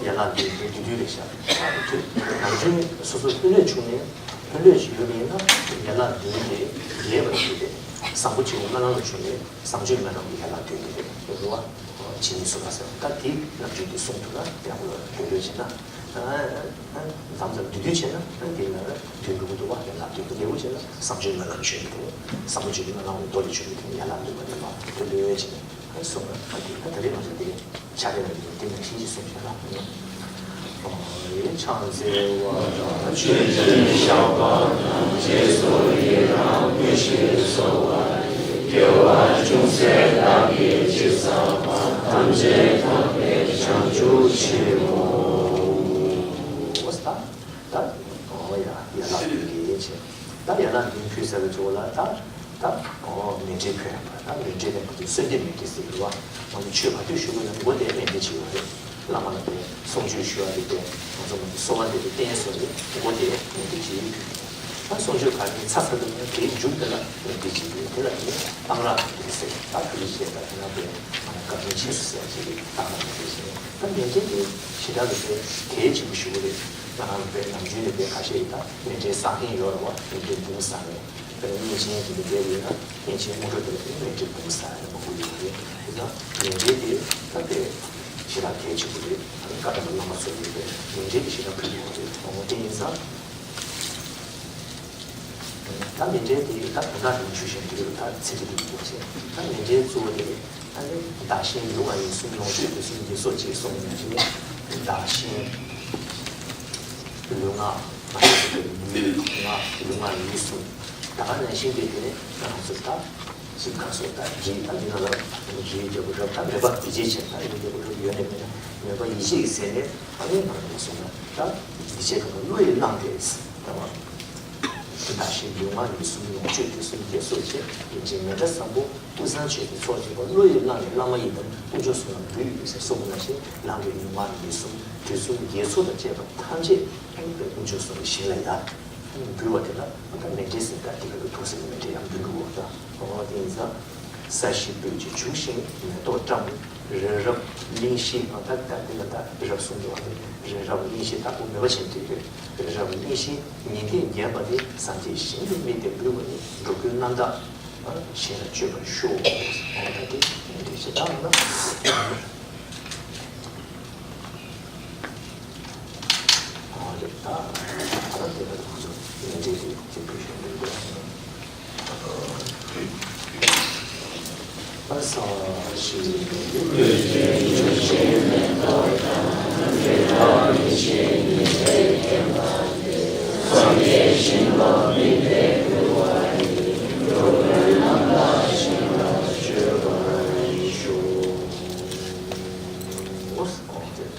ཡན་ལག་བདུན་བདུན་བདུན་རེད་ཤག་ནམ་རྒྱུན་སོ་སོ་ལྷོད་ལྷོད་བྱུང་ནས་ལྷོད་ལྷོད་ཅིག་ཡོད་པ་ཡིན་ན་ཡན་ལག་བདུན་དེ་རྒྱས་པར་བྱས་ཏེ་བཟང་པོ་ཆེན་པོ་སྨོན་ལམ་ལ་བྱུང་ནས་བཟང་སྤྱོད་སྨོན་ལམ་གྱི་ཡན་ལག་བདུན་དེ་རེད། རེད་བ། ཇི་སྙེད་སུ་ལ་ཟེར་བ་ད་དེ་ནམ་རྒྱུན་དེ་གསུང་ཐུབ་ན་ཡག་པོ་ལྷོད་ལྷོད་བྱས་ན། མཚམས་མཚམས་བདུན་བདུན་བྱས་ན་དེ་ལ་བདུན་འགྲོ་གི་འདུག་བ། ཡན་ལག་བདུན་རྒྱས་པོ་བྱས་ན་བཟང་སྤྱོད་སྨོན་ལམ་བྱུང་ནས་དེ་བཟང་པོ་ཆེན་པོ་སྨོན་ལམ་གྱི་མདོ་ལས་བྱུང་ནས་དེ་ཡན་ལག་བདུན་པ་དེ་ལ་ལྷོད་ལྷོད་བྱས་ནས། གསུངས་ན་ཨ་དེ་ད་ད་རེས་ང་ཚོ་དེ་ཕྱག་ལེན་ལ་ཡོད་དེ་ནང་བཞིན་གྱི་གསུངས་བྱས་ལ། ཨོ་ཡེ་ཕྱག་འཚལ་བ་དང་མཆོད་ཅིང་བཤགས་པ་དང་རྗེས་སུ་ཡི་རང་བསྐུལ་ཞིང་གསོལ་བ། དགེ་བ་ཅུང་ཟད་བདག་གིས་ཅི་བསགས་པ། ཐམས་ཅད་ཐོབ་པའི་བྱང་ཆུབ་ཕྱིར་རོ། ད་ད་ཨོ་ཡ་ཡན་ལག་བདུན་གྱི་ཡན་ཆད། ད་ཡན་ལག་བདུན་ཕུལ་ཚར་བའི་གཙོ་བོ་ལ་ད་ད་ཨོ་མཎྜལ་ཕུལ་ཡག་པ། ད་མཎྜལ་ནས་ང་ཚོ་གསོལ་འདེབས་མཎྜལ་ཟེར་གྱི་རེད་བ། ང་ཚོ་ཆོས་ག་དུས་ཞུ་དགོས་ན་འགོ་དེ་མཎྜལ་བྱེད་དགོས་རེད། བླ་མ་ལ་དེ་གསུང་ཆོས་ཞུ་ཡག་དེ་དེ་ང་ཚོ་ང་ཚོ་གསོལ་བ་འདེབས་པའི་རྟེན་གསུམ་རེད། འགོ་དེ་མཎྜལ་ཕུལ་ཡག་ཕུལ་གྱི་རེད། ད་གསུང་ཆོས་ག་ནས་ཚར་ཚར་དུས་ན་དེའི་མཇུག་དེ་ལ་མཎྜལ་བྱེད་ཀྱི་རེད། དེ་ལ་དེ་ནས་གཏང་རག་མཎྜལ་ཟེར། ད་ཕུལ་བྱེད་ད་དེ་ན་དེ་ང་ཚོ་བཀའ་དྲིན་ཆེ་ཟེར་ཡག་ཅིག་རེད། གཏང་རག་མཎྜལ་ཟེར། ད་མཎྜལ་དེ་ཞེ་དྲག་གི་དེ་གལ་ཆེན་པོ་ཞིག་རེད། ང་རང་ལ་དཔེ་ནམ་རྒྱུན་ནས་དཔེ་ཁ་ཤས་ཡིན་ད་མཎྜལ་བསགས་མཁན་ཡོད་རེད་བ། མཎྜལ་འབུམ་བསགས་ནས་དཔེ་མཉེས་ཆེན་གྱི་མི་སྒེར་ཡིན་ན་མཉེས་ཆེན་སྔོན་འགྲོ་དེ་ལ་དཔེ་མཎྜལ་འབུམ་བསགས་ཡག་མང་པོ་ཡོད་རེད། དེ་ན་མཎྜལ་དེ་ད་དཔེ་ཞེ་དྲག་གལ་ཆེན་པོ་རེད། ཨ་ནི་བཀའ་གདམས་པ་བླ་མ་ཚོ་ཡིན་པས་མཎྜལ་དེ་ཞེ་དྲག་ཕུལ་དགོས་རེད། འོ་དེ་ཡིན་ཙང་། ད་མཎྜལ་དེ་ད་དོན་དག་དེ་ཆོས་བཞིན་དུ་ད་ཚིག་འདི་དེ་ཡིན་པ་བྱས། ད་མཎྜལ་གཙོ་བོ་དེ་ཨ་ནི་བདག་གཞན་ལུས་ངག་ཡིད་གསུམ་ལོངས་སྤྱོད་དུ་གསུམ་གྱི་སོ་གཅིག་གསུངས་ནས་ཅི་ནས་བདག་གཞན་ལུས་ངག་མ་ཡིན་པའི་ལུས་ངག་ལུས་ངག་ཡིད་གསུམ་ད་ག་ནང་བཞིན་དེ་དེ་ནས་ང་ཚོ་ད། ཅིག་གང་སོགས་དང་རྒྱུད་དང་འདི་ན་ལ་རྒྱུད་རྒྱལ་པོ་རབ་དང་མོས་པ་ཡིད་ཆེས་བྱེད་དང་རྒྱུད་རྒྱལ་པོ་རབ་ཡོད་ནས་མེད་ན་མོས་པ་ཡིད་ཆེས་ཀྱི་ཟེར་ནས་ཨ་ནི་མ་རེད་སོང་ན་ད་ཡིད་ཆེས་གང་ག་བློ་ཡིས་བླངས་ཏེ་ད་བ། བདག་གཞན་ལུས་ངག་ཡིད་གསུམ་ལོངས་སྤྱོད་དུས་གསུམ་དགེ་ཚོགས་བཅས་ཡིན་ཅིང་མི་འདྲ་བཟང་པོ་ཀུན་བཟང་མཆོད་པའི་ཚོགས་བཅས་པ་བློ་ཡིས་བླངས་ནས་བླ་མ་ཡི་དམ་དཀོན་མཆོག་གསུམ་ལ་འབུལ་ཡོད་ཟེར་གསུངས་པ་ནང་བཞིན་རང་གི་ལུས་ངག་ཡིད་གསུམ་དུས་གསུམ་དགེ་ཚོགས་དང་བཅས་པ་ཐམས་ཅད་ཨ་ནི་དཀོན་མཆོག་གསུམ་གྱི་ཞིང་ལ་ཡ། འབུལ་བ་དེ་ལ་ད་མཎྜལ་ཟེར་ད་དེ་ག་ལ་ཐུགས་སེམས་ཀྱི་མཎྜལ་ཡང་འབུལ་དགོས་པ་དང་འོ་དེ་ཡིན་ཙང་། ས་གཞི་སྤོས་ཀྱིས་བྱུགས་ཤིང་མེ་ཏོག་བཀྲམ། རི་རབ་གླིང་བཞི་ད་ད་དེ་ལ་ད་རི་རབ་གསུམ་འདུག་པ་དེ་རི་རབ་གླིང་བཞི་ད་ཁོ་མོས་པ་བྱེད་དུས་རི་རབ་གླིང་བཞི་ཉི་ཟླས་བརྒྱན་པ་དེ་སངས་རྒྱས་ཞིང་དུ་དམིགས་ཏེ་འབུལ་བ་ནི་འགྲོ་ཀུན་རྣམ་དག་ཞིང་ལ་སྤྱོད་པར་ཤོག་འོ་ད་དེ་འདྲ་ཞིག་ད་འོ་ན།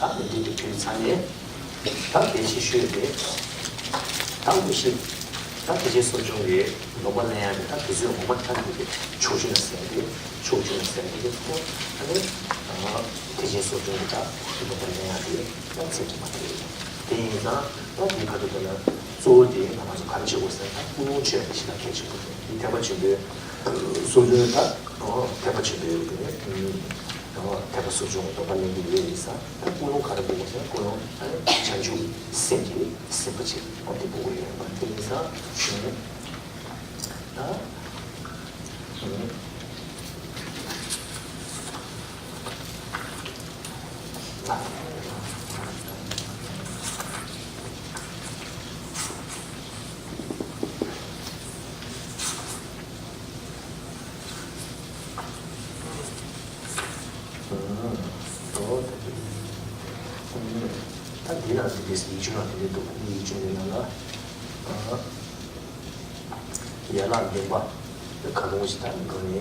ད་དེ་འདྲའི་དུས་ཚང་ནས་ད་དེ་ཆེ་ཤོས་དེ་ད་དངོས་གཞི་ད་ཐེག་ཆེན་གསུམ་འབྱུང་གི་སྡོམ་པ་ལེན་ཡག་གི་ད་དུས་ཚོད་ངོ་མ་ཐག་ཉེ་གི་ཕྱོགས་བཅུ་ན་ཟེར་ཏེ་ཕྱོགས་བཅུ་ན་ཟེར་ཏེ་ཁོ་ཨ་ནི་ཐེག་ཆེན་གསུམ་འབྱུང་གི་ད་སྡོམ་པ་ལེན་ཡག་གི་ད་ཚེ་གི་མ་ཐེག་དེ་ཡིན་ཙང་ད་དེའི་ཁ་ཐུག་དེ་ལ་གཙོ་བོ་དེ་ང་རང་ཚོ་ག་རེ་བྱེད་དགོས་ཟེར་ན་ད་ཀུན་སློང་ཆོས་ལ་གཞི་ལ་གལ་ཆེན་པོ་དེ་ཐེག་པ་ཆེན་པོའི་གསུམ་འབྱུང་ད་ཐེག་པ་ཆེན་པོའི་དེ་ནི་ཐེག་པ་གསུམ་འབྱུང་སྡོམ་པ་ལེན་གི་ཡོད་ཡིན་ཙང་། ད་ཀུན་སློང་ག་རེ་དགོས་ཟེར་ན་ཀུན་སློང་ཨ་ནི་བྱང་ཆུབ་སེམས་ཀྱི་སེམས་པ་ཅིག་ཨོ་དེ་དགོས་ཀྱི་ཡོད་པ་དེ་ཡིན་ཙང་ཞུ་ནས་ད་ཞུ་ནས། ད་འདི་ན་འདི་འདྲའི་ཡིག་ཆུང་ལ་དེ་འདྲའི་འདུག་འདི་ཡིག་ཆུང་འདི་ནང་ལ་ཡན་ལག་བདུན་པ་ག་རུང་ཞིག་ད་འགྲོ་ནས་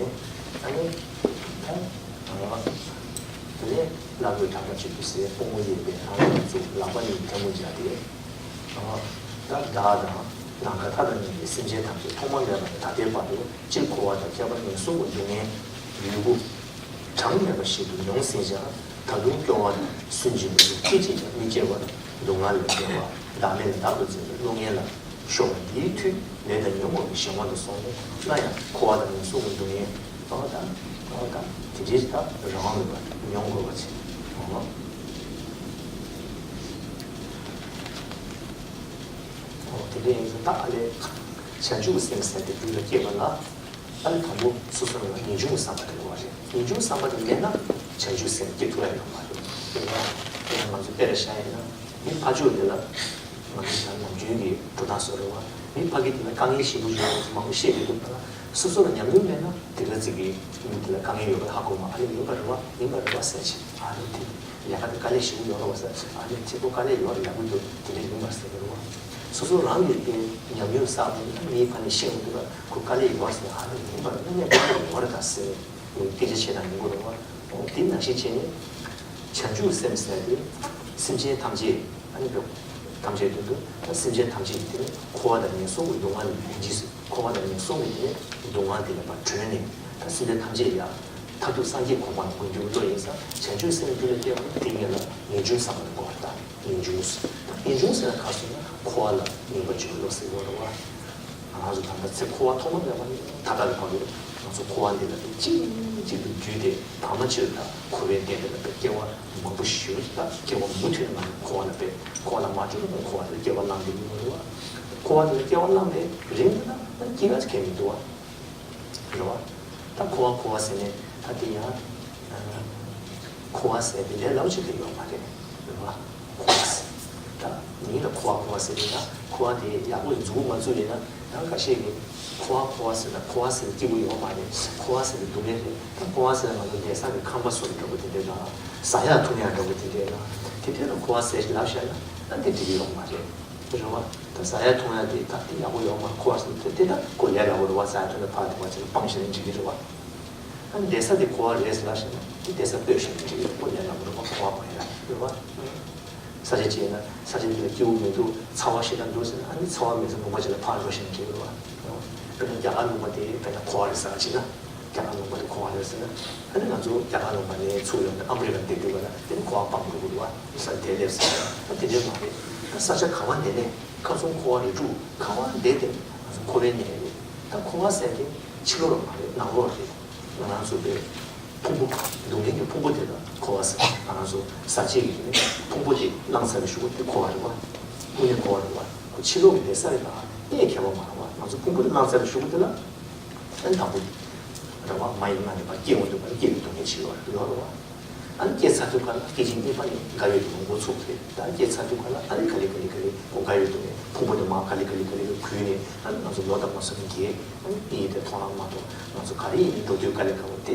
ཨ་ནི་ད་དེ་ནས་བླ་གོས་དྲག་པོ་གཅིག་ཏུ་གསལ་སྤོང་བོ་ཡོད་པའི་རང་ལ་བཙུགས་ལག་པ་གཉིས་ཐལ་མོ་སྦྱར་ཏེ། ད་བདག་དང་ནམ་མཁའ་མཐའ་དང་མཉམ་པའི་སེམས་ཅན་ཐམས་ཅད་ཐོག་མ་མེད་པ་ནས་ད་ལྟའི་བར་དུ་སྤྱིར་འཁོར་བ་དང་ཁྱད་པར་ངན་སོང་གི་སྡུག་བསྔལ་ཡོད་དགུ་གྲངས་མེད་པ་ཞིག་ཏུ་མྱོང་ཟིན་ཀྱང་ད་དུང་སྐྱོ་བ་དང་སུན་འབྱིན་པ་དང་སྐད་ཅིག་ཀྱང་མི་སྐྱེ་བར་སྡུག་བསྔལ་ལས་བདེ་བ་བདག་མེད་ལ་བདག་ཏུ་འཛིན་པའི་བློ་ངན་ལ་ཤོར་བ་འདིའི་མཐུས་ལས་དང་ཉོན་མོངས་པའི་གཞན་དབང་དུ་སོང་ནས་སླར་ཡང་འཁོར་བ་དང་ངན་སོང་གི་སྡུག་བསྔལ་ཨོ་ད་ཨོ་ད་དེ་འདྲའི་ད་རང་དབང་མེད་པར་མྱོང་དགོས་པ་ཆེ་ཨོ། ཨོ་དེ་འདྲ་ཡིན་ཙང་ད་ཨ་ལས་བྱང་ཆུབ་ཀྱི་སེམས་ཟེར་དེ་རྒྱུད་ལ་སྐྱེས་པ་ལ་ཨ་ལས་དང་པོ་སོ་སོ་ལ་ངེས་འབྱུང་གི་བསམ་པ་དེ་དགོས་པ་རེད། ངེས་འབྱུང་བསམ་པ་དེ་མེད་ན་བྱང་ཆུབ་སེམས་སྐྱེ་ཐུབ་ཡ་ཡོད་མ་རེད། དེ་ཡང་ང་ཚོ་དཔེར་བཞག་ཡིན་ན་མི་ཕར་ཕྱོགས་དེ་ལ། ང་ཚོ་ད་ནམ་རྒྱུན་གྱི་འགྲོ་སྟངས་སོགས་རེད་བ། མི་ཕ་གི་དེ་ལ་དཀའ་ངལ་ཞེ་པོ་ཡོད་པ་མང་པོ་བཤད་ཀྱི་འདུག་ད། སོ་སོ་ལ་ཉམས་མྱོང་མེད་ན་དེ་འདྲ་ཅིག་གི་མི་དེ་ལ་དཀའ་ངལ་ཡོད་པ་ཧ་གོ་མ། ཨ་ནི་ཡིན་པ་རེད་བ། ཡིན་པ་རེད་བ་ཟེར་ཅིག་ཨ་ནི་དེ་ལས་ཀ་དེ་དཀའ་ལས་ཞེ་པོ་ཡོད་རེད་བ་ཟེར་ཅིག་ཨ་ནི་ཁྱེད་ཚོ་དཀའ་ལས་ཡོད་རེད་ཡག་པོ་འདུག་དེ་འདྲ་ཡིན་པ་ཟེར་གི་རེད་བ། སོ་སོ་རང་གི་དེ་ཉམས་མྱོང་བསགས་པ་ཡིན་ན་མིའི་ཕ་ནས་བཤད་འདུག་ལ་ཁོ་དཀའ་ལས་ཡོད་རེད་ཟེར། ཨ་ནི་ཡིན་པ་རེད། དངོས་གནས་དཀའ་ལས་ཡོད་རེད་ད་ཟེར་ནས་སྐད་ཆ་བཤད་ན་ཡིན་དགོས་རེད་བ། འོ་དེ་ནང་བཞིན་བྱས་ནས་བྱང་ཆུབ་སེམས་ཟེར་དེ་སེམས་ཅན་ཐམས་ཅད་ཨ་ནི་བོད་ཐམས་ཅད་དོན་དུ་ད་སེམས་ཅན་ཐམས་ཅད་ཀྱི་དེ་ནི་འཁོར་བ་དང་ངན་སོང་གི་སྡུག་བསྔལ་ལས་འཇིགས་སུ། འཁོར་བ་དང་ངན་སོང་གི་དེ་ནི་སྡུག་བསྔལ་དེ་ལས་ཕར་གྲོལ་ནས་ད་སེམས་ཅན་ཐམས་ཅད་ཡ་མཐར་ཐུག་སངས་རྒྱས་གོ་འཕང་ལ་འགོད་རྒྱུ་བློ་ཡིན་ཙང་བྱང་ཆུབ་སེམས་རྒྱུད་ལ་སྐྱེ་བ་ནི་དེ་ངེས་ལ་ངེས་འབྱུང་བསམ་པ་དང་འགོ་བར་ད་ངེས་འབྱུང་ཟེར། ད་ངེས་འབྱུང་ཟེར་ན་ག་ཟེར་ན་འཁོར་བ་ལ་ངེས་པར་འབྱུང་བའི་བློ་ཟེར་དགོས་རེད་བ། ང་རང་ཚོ་ད་ལྟ་ཚེ་འཁོར་བ་ཐོག་མ་མེད་པ་ནས་ད་ལྟ་བར་དུ་ང་ཚོ་འཁོར་བ་འདི་ལ་དེ་གཅིག་གཅིག་ཏུ་བརྒྱུད་དེ་བར་མ་ཆད་དུ་ད་འཁོར་བའི་གནས་འདི་ལ་དཔེ་སྐྱེ་བ་མང་པོ་ཞིག་ད་སྐྱེ་བ་མུ་མཐུད་ནས་ང་ཚོ་འཁོར་བ་ལ་དཔེ་འཁོར་བ་ལ་མ་འགྲོ་ན་འཁོར་བ་ལ་སྐྱེ་བ་བླངས་ཏེ་ཡོང་གི་རེད་བ། འཁོར་བ་འདི་ལ་སྐྱེ་བ་བླངས་ཏེ་རིང་དུ་ན་ད་སྐྱེ་ག་ཅིག་གལ་མི་འདུག་བ། རེད་བ། ད་འཁོར་བ་འཁོར་བ་ཟེར་ནས་ད་དེ་ཡང་འཁོར་བ་ཟེར་དེ་ལས་སླ་པོ་ཅིག་ད་ཡོད་མ་རེད། རེད་བ། འཁོར་བ་ཟེར། ད་མིང་ལ་འཁོར་བ་འཁོར་བ་ཟེར་དུས་ན་འཁོར་བ་དེ་ཡག་པོ་མཛུབ་མོ་མ་བཙུགས་ཡིན་ན་ཡང་ཁ་ཤས་ཀྱིས་འཁོར་བ་འཁོར་བ་ཟེར་ན་འཁོར་བ་ཟེར་སྐྱིད་པོ་ཡོད་མ་རེད། འཁོར་བ་ཟེར་ན་སྡུག་བསྔལ་རེད། ད་འཁོར་བ་ཟེར་ན་ང་ཚོ་ལས་བསགས་ཀྱི་ཁང་པ་བཟོ་འདྲ་པོ་དེ་འདྲས་དང་ཟ་ཡག་འཐུང་ཡག་འདྲ་པོ་དེ་འདྲས་དང་དེ་འདྲས་ལ་འཁོར་བ་ཟེར་ལབ་བཞག་ན་ད་དེ་འགྲིག་གི་ཡོད་མ་རེད། རེད་བ། ད་ ཟ་ཡ་འཐུང་ཡ་དེ་ད་དེ་ཡག་པོ་ཡོད་མ་འཁོར་བ་སོང་དེ་དེ་ད་ཁོ་ལས་སླ་པོ་རེད་བ། ཟ་ཡ་འཐུང་ཡ་ཕར་དེ་བ་ཅིག་སྤང་ཤེས་ན་འགྲིག་གི་རེད་བ། ཨ་ནི་བསྡད་ས་དེ་འཁོར་བ་རེད་ཟེར་ལ་ཤེས་ན་དེ་བསྡད་ས་སྤོས་ཤེས་ན་འགྲིག་གི་རེད། ཁོ་ལས་སླ་པོ་རེད་བ། འཁོར་བ་སྤང་ཡ་རེད་བ། ས་ཆ་ཅིག་ཡིན་ན་ས་ཆ་དེ་ལ་སྐྱིད་པོ་མི་འདུག་ཚ་བ་ཞེ་དྲག་འདུག་ཟེར་ན་ཨ་ནི་ཚ་བ་མེད་ས་ལུང་པ་ཅིག་ལ་ཕར་འགྲོ་ཤེས་ན་འགྲིག་གི་རེད་བ། དཔེར་ན་རྒྱ་གར་ལུང་པ་དེ་དཔེར་ན་འཁོར་བ་རེད་ཟེར་ལ་ཅིག་ན། རྒྱ་གར་ལུང་པ་དེ་འཁོར་བ་རེད་ཟེར་ན། ཨ་ནི་ང་ཚོ་རྒྱ་གར་ལུང་པ་ནས་ཚུར་ཡོང་ནས་ཨ་མི་རི་ཀ་བསྡད་དུས་ག་ལ་དེ་ནི་འཁོར་བ་སྤང་དགོས་ཀྱི་རེད་བ། ས་དེ་སླེབས་ཟེར་ན་དེ་འདྲའི་མ་རེད། ད་ས་ཆ་ག་བ་ནས་ནས་ཁ་སང་འཁོར་བ་རེད་འདུག་ག་བ་བསྡད་དེ་ང་ཚོ་འཁོར་བའི་གནས་རེད། ད་འཁོར་བ་ཟེར་དེ་ཕྱི་ལོགས་ལ་མ་རེད། ནང་ལོགས་རེད། ང་རང་ཚོ་པའི་ཕུང་པོ། སྡུག་བསྔལ་གྱི་ཕུང་པོ་དེ་ལ་འཁོར་བ་ཟེར། ང་རང་ཚོ་ཟག་བཅས་ཀྱི་ཕུང་པོ་དེ་བླངས་ཚར་བའི་གཞུག་གུ་དེ་འཁོར་བ་རེད་བ། དངོས་གནས་འཁོར་བ་རེད་བ། ཁོ་ཕྱི་ལོགས་ཀྱི་བསྡད་ས་རེད་ད་གནས་ཁྱད་པར་མ་རེད་བ། ང་ཚོ་ཕུང་པོ་དེ་བླངས་ཚར་བའི་གཞུག་གུ་དེ་ལ། ཨ་ནི་དང་པོ་རེད་བ། མ་ཡི་ལྔ་ནས་ཕར་སྐྱེ་འོང་དུས་ཨ་ནི་སྐྱེ་བའི་སྡུག་བསྔལ་ཅིག་ཡོད་རེད་ཡོད་རེད་བ། ཨ་ནི་སྐྱེ་ཚར་དུས་ག་ལ་སྐྱེ་ཅིང་གཉིས་པ་ནི་རྒ་ཡོལ་གྱི་ལོ་འགོ་ཚུགས་རེད། ད་སྐྱེ་ཚར་དུས་ག་ལ་ཨ་ནི་ག་ལེ་ག་ལེ་ག་ལེ་ཁོ་རྒ་ཡོལ་སྡུག་བསྔལ་ཕུང་པོ་དེ་མར་ག་ལེ་ག་ལེ་ག་ལེ་ག་ལེ་འགུལ་ནས་ཨ་ནི་ང་ཚོ་ལོ་དང་མ་སོན་རྒས། ཨ་ནི་ཡིན་དེ་མཐོང་ལམ་མ་གཏོགས་ང་ཚོ་ག་རེ་ཡིན་ནའི་འགྲོ་དུས་དཀའ་ལས་ཁག་པོ་དེ།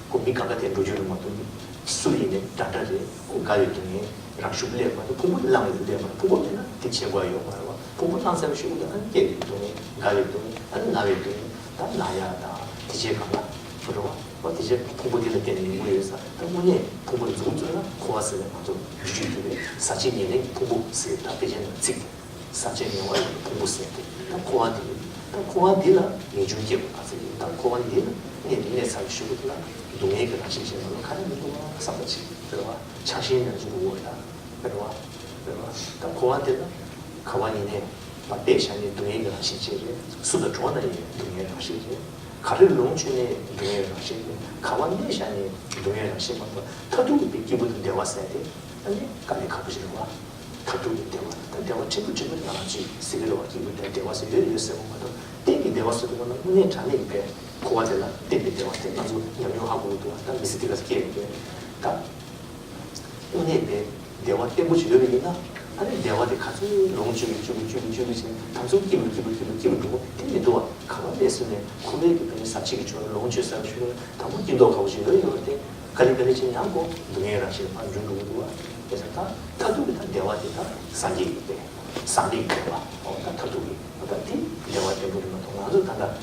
ཁོ་མི་གང་ག་དེ་འགྲོ་རྒྱུ་རེད་མ་གཏོགས་སུ་ཡིན་ནའི་འདྲ་འདྲ་རེད། ཁོ་རྒ་ཡོལ་སྡུག་བསྔལ་རང་ཤུགས་སླེབས་མ་གཏོགས་ཕུང་པོ་དེ་བླངས་ཡོད་སླེབས་མ་གཏོགས་ཕུང་པོ་མེད་ན་དེ་བྱེད་དགོས་ཡོད་མ་རེད་བ། ཕུང་པོ་བླངས་ཚར་བའི་གཞུག་གུ་དེ་ཨ་ནི་སྐྱེ་བའི་སྡུག་བསྔལ་རྒ་ཡོལ་སྡུག་བསྔལ་ཨ་ནི་ན་བའི་སྡུག་བསྔལ་ད་ན་ཡ་དང་དེ་བྱེད་གང་ལ་རེད་བ། དེ་བྱེད་ཕུང་པོ་དེ་ལ་བརྟེན་ནས་ཡོང་གི་ཡོད་ས། ད་དངོས་གནས་ཕུང་པོ་འཛུགས་བཙུགས་ན་འཁོར་བ་ཟེར་ནས་ང་ཚོ་བསྒྱུར་བཅོས་བརྒྱབ་པའི་ཟག་བཅས་ཉེར་ལེན་གྱི་ཕུང་པོ་ཟེར་ད་དཔེ་ཆ་ནང་ཚིག་དེ། ཟག་བཅས་ཉེ་བར་ཡོད་པའི་ཕུང་པོ་ཟེར་ཏེ། ད་འཁོར་བ་འདི། ད་འཁོར་བ་འདི་ལ་ངེས་འབྱུང་སྐྱེ་དགོས་པ་ཟེར་གྱི། ད་འཁོར་བ་འདི་ལ་གནས་འདི་གནས་ཚར་བའི་གཞུག་གུ་དེ་ལ་སྡུག་བསྔལ་གྱི་རང་བཞིན་ཅན་ལ་ག་རེ་མི་འདུག་བསམ་པ་ཅིག་རེད་བ། ཆགས་ཞེན་ནང་བཞིན་དུ་འོ་ཡ། རེད་བ། རེད་བ། ད་འཁོར་བ་འདི་ལ་ག་བ་ཡིན་ནའི་མ་དཔེ་བཞག་ནས་སྡུག་བསྔལ་གྱི་རང་བཞིན་ཅན་རེད། སུ་དང་འགྲོགས་ན་ཡང་སྡུག་བསྔལ་རང་བཞིན་རེད། ག་རེ་ལོངས་སྤྱོད་ནའི་སྡུག་བསྔལ་རང་བཞིན་རེད། ག་བ་གནས་བཞག་ནའི་སྡུག་བསྔལ་རང་བཞིན་མ་གཏོགས་མཐར་ཐུག་གི་དཔེ་སྐྱིད་པོ་དང་བདེ་བ་ཟེར་དེ་ཨ་ནི་དཀའ་ལས་ཁག་པོ་ཞིག་རེད་བ། མཐར་ཐུག་གི་བདེ་བ་ད་བདེ་བ་ཕྲན་བུ་ཕྲན་བུ་དེ་ང་རང་ཚོས་ཟེར་གི་རེད་བ། སྐྱིད་པོ་དང་བདེ་བ་ཟེར་ཡོད་ཡོད་ཟེར་བ་མ་གཏོགས་གཏན་གྱི་བདེ་བ་ཟེར་དུས་སྒང་ལ་དངོས་གནས་དྲང་གནས་ཀྱི་དཔེ་འཁོར་བ་དེ་ལ་གཏན་གྱི་བདེ་བ་དེ་ང་ཚོ་ཉམས་མྱོང་ཧ་གོ་གི་འདུག་ད་མི་ཚེ་འདི་ག་ཚོད་སྐྱེལ་ཡོད་དེ་ད། དངོས་གནས་པའི་བདེ་བ་བརྟན་པོ་ཅིག་ཡོད་པ་ཡིན་ན་ཨ་ནི་བདེ་བ་དེ་ག་ཚོད་ལོངས་སྤྱོད་ཀྱི་སྤྱོད་ཀྱི་སྤྱོད་ཀྱི་སྤྱོད་ཀྱི་ཕྱིན་ད་ཚོད་སྐྱིད་པོ་སྐྱིད་པོ་སྐྱིད་པོ་སྐྱིད་པོ་འགྲོ་དེ་མི་འདུག་བ། ག་པར་སླེབས་ཟིན་ནས་ཁོ་པའི་གི་དཔེ་ཟབ་ཆོས་ཀྱི་ཆོས་ལ་ལོངས་སྤྱོད་ཟབ་ཆོས་ལ་དང་པོ་སྐྱིད་མདོག་ཁ་པོ་ཞིག་ཡོད་ཡོད་དེ་ག་ལེ་ག་ལེ་ཕྱིན་ཡང་ཁོ་སྡུག་བསྔལ་རང་བཞིན་ཕར་འགྱུར་འགྲོ་གི་འདུག་བ། དེ་ཚོ་ད་མཐར་ཐུག་གི་ད་བདེ་བ་དེ་ད་སངས་རྒྱས་ཀྱི་དཔེ་སངས་རྒྱས་ཀྱི་བདེ་བ་འོ་ད་མཐར་ཐུག་གི་འོ་ད་དེ་བདེ་བ་བརྟན་པོ་རེད་མ་གཏོགས་ང་ཚོ་ད་ལྟ་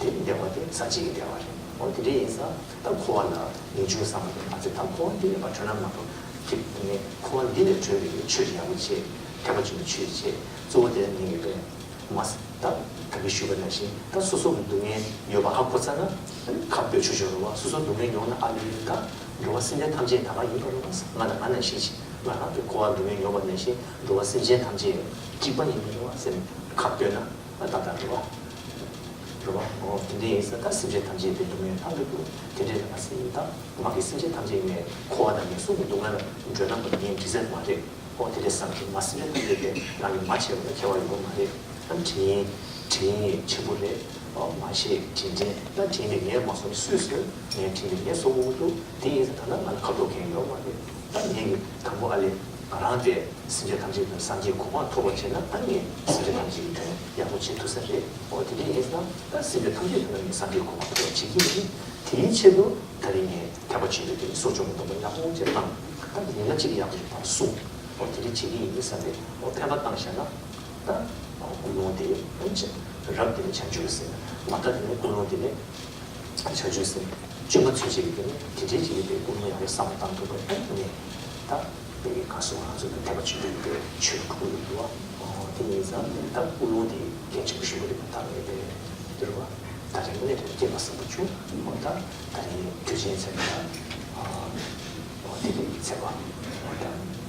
དེ་བདེ་བ་དེ་ཟབ་ཆོས་ཀྱི་བདེ་བ་རེད། འོ་དེ་འདྲ་ཡིན་ཙང་། ད་འཁོར་བ་ལ་ངེས་འབྱུང་བསམ་པ་དེ་མ་ཚད་ད་འཁོར་བ་འདི་ལས་ཕར་གྲོལ་ན་མ་གཏོགས་ཁྱེད་ནས་འཁོར་བ་འདི་ལས་གྲོལ་བའི་ཆོས་ཅིག་ཡག་པོ་བྱེད། ཐེག་པ་ཆེན་པོའི་ཆོས་ཅིག་བྱེད། གཙོ་བོ་དེ་ནི་ངེས་པས་མ་ཟད་ད་ད་གིན་ཞུས་པ་ནང་བཞིན་ད་སོ་སོ་གི་སྡུག་བསྔལ་ཡོད་པ་ཧ་གོ་ཚར་ན་ཁ་སྤོས་ཆུ་ཆུ་རུང་བ་སོ་སོ་སྡུག་བསྔལ་མྱོང་ན་ཨ་ལི་ལི་ད་འགྲོ་བ་སེམས་ཅན་ཐམས་ཅད་ད་ག་ཡིན་པ་རུང་བ་ང་དང་ང་ནང་བཞིན་ཅིག་ང་རང་གི་འཁོར་བ་སྡུག་བསྔལ་མྱོང་བ་ནང་བཞིན་འགྲོ་བ་སེམས་ཅན་ཐམས་ཅད་གཅིག་པ་ཡིན་པ་རུང་བ་ཟེར་ནས་ཁ་སྤོས་ན། ད་ལྟ་རེད་བ། རེད་བ། འོ་དེ་འདྲ་ཡིན་ཟེར་ད་སེམས་ཅན་ཐམས་ཅད་པའི་སྡུག་བསྔལ་ལྷག་གི་འདུག་དེ་འདྲ་ལ་ཟེར་ད་མ་གི་སེམས་ཅན་ཐམས་ཅད་ངས་འཁོར་བ་དང་ངན་སོང་གི་སྡུག་བསྔལ་ལ་འགྲོ་ན་མ་ངས་འདྲི་ས་མ་རེད། འོ་དེ་འདྲ་བསམ་གི་མ་སེམས་ཅན་ཐམས་ཅད་པའི་ང་གི་མ་བྱས་པ་ན་ཁྱད་པར་ཡོད་མ་རེད། ད་དྲིན་དྲིན་ཆེན་པོ་རེད། འོ་མ་ཤེས་དྲིན་དྲན་ད་དྲིན་དེ་ངས་མ་གསོ་ན་སུས་གསོས། ངས་དྲིན་དེ་ངས་གསོ་དགོས་ཀྱི་འདུག་དེ་ཡིན་ཟེར་ད་ལྟ་ང་ལ་ཁ་ཐོག་གང་ཡོད་མ་རེད། ད་ངས་གི་དང་པོ་ཨ་ལས་ང་རང་དེ། སེམས་ཅན་ཐམས་ཅད་ཀྱི་སངས་རྒྱས་གོ་འཕང་ཐོབ་པར་བྱས་ན་ཨ་ནི་སེམས་ཅན་ཐམས་ཅད་ཀྱི་དོན་ཡག་པོ་བྱེད་ཐུབ་ས་རེད། འོ་དེ་འདྲ་ཡིན་ན་ད་སེམས་ཅན་ཐམས་ཅད་ཀྱི་དོན་ལ་ངས་སངས་རྒྱས་གོ་འཕང་ཐོབ་པར་བྱེད་ཀྱི་ཡིན། དེའི་ཆེད་དུ་ད་རིང་ངས་ཐེག་པ་ཆེན་པོའི་དེ་གསོ་སྦྱོང་གི་སྡོམ་པ་ཡག་པོ་ཅིག་བླངས། ད་ཉིན་གཅིག་ཡག་པོ་ཅིག་ཕར་སྲུང་། འོ་དེ་འདྲ་བྱེད་ཀྱི་ཡིན་བསམ་པའི་འོ་འཕེན་པ་བཏང་བཞག་ན་ད་ཀུན་སློང་དེ་རབ་དེ་ནི་བྱང་ཆུབ་ཟེར། མ་རབ་དེ་ནི་ཀུན་སློང་དེ་ནི། བྱང་ཆུབ་སེམས་བཅོས་མ་ཚུལ་བྱེད་ཀྱི་དེ་ནི་དེ་འདྲའི་ཅིག་གི་དེ་ཀུན་སློང་ཡག་པོ་བསམ་བློ་བཏང་ཐུབ་པ་ཡིན་ནས་ད་དེ་གི་ག་སོ་ང་ཚོ་གི་ཐེག་པ་ཆེན་པོའི་དེ་ཆོས་ཁུག་ཡོད་དུ་བ། དེ་ཡིན་ཙང་ད་ཀུན་སློང་དེ་གལ་ཆེན་པོ་ཞིག་རེད་པ། ད་ངས་དེ་དེ་རུ་བ་ད་རིང་ནས་དེ་སྐྱེས་པ་བསམ་པ་བྱུང་། ད་ད་རིང་དུས་ཆེན་ཚེས་པ་དེ་རིང་ཚེས་པ་ད་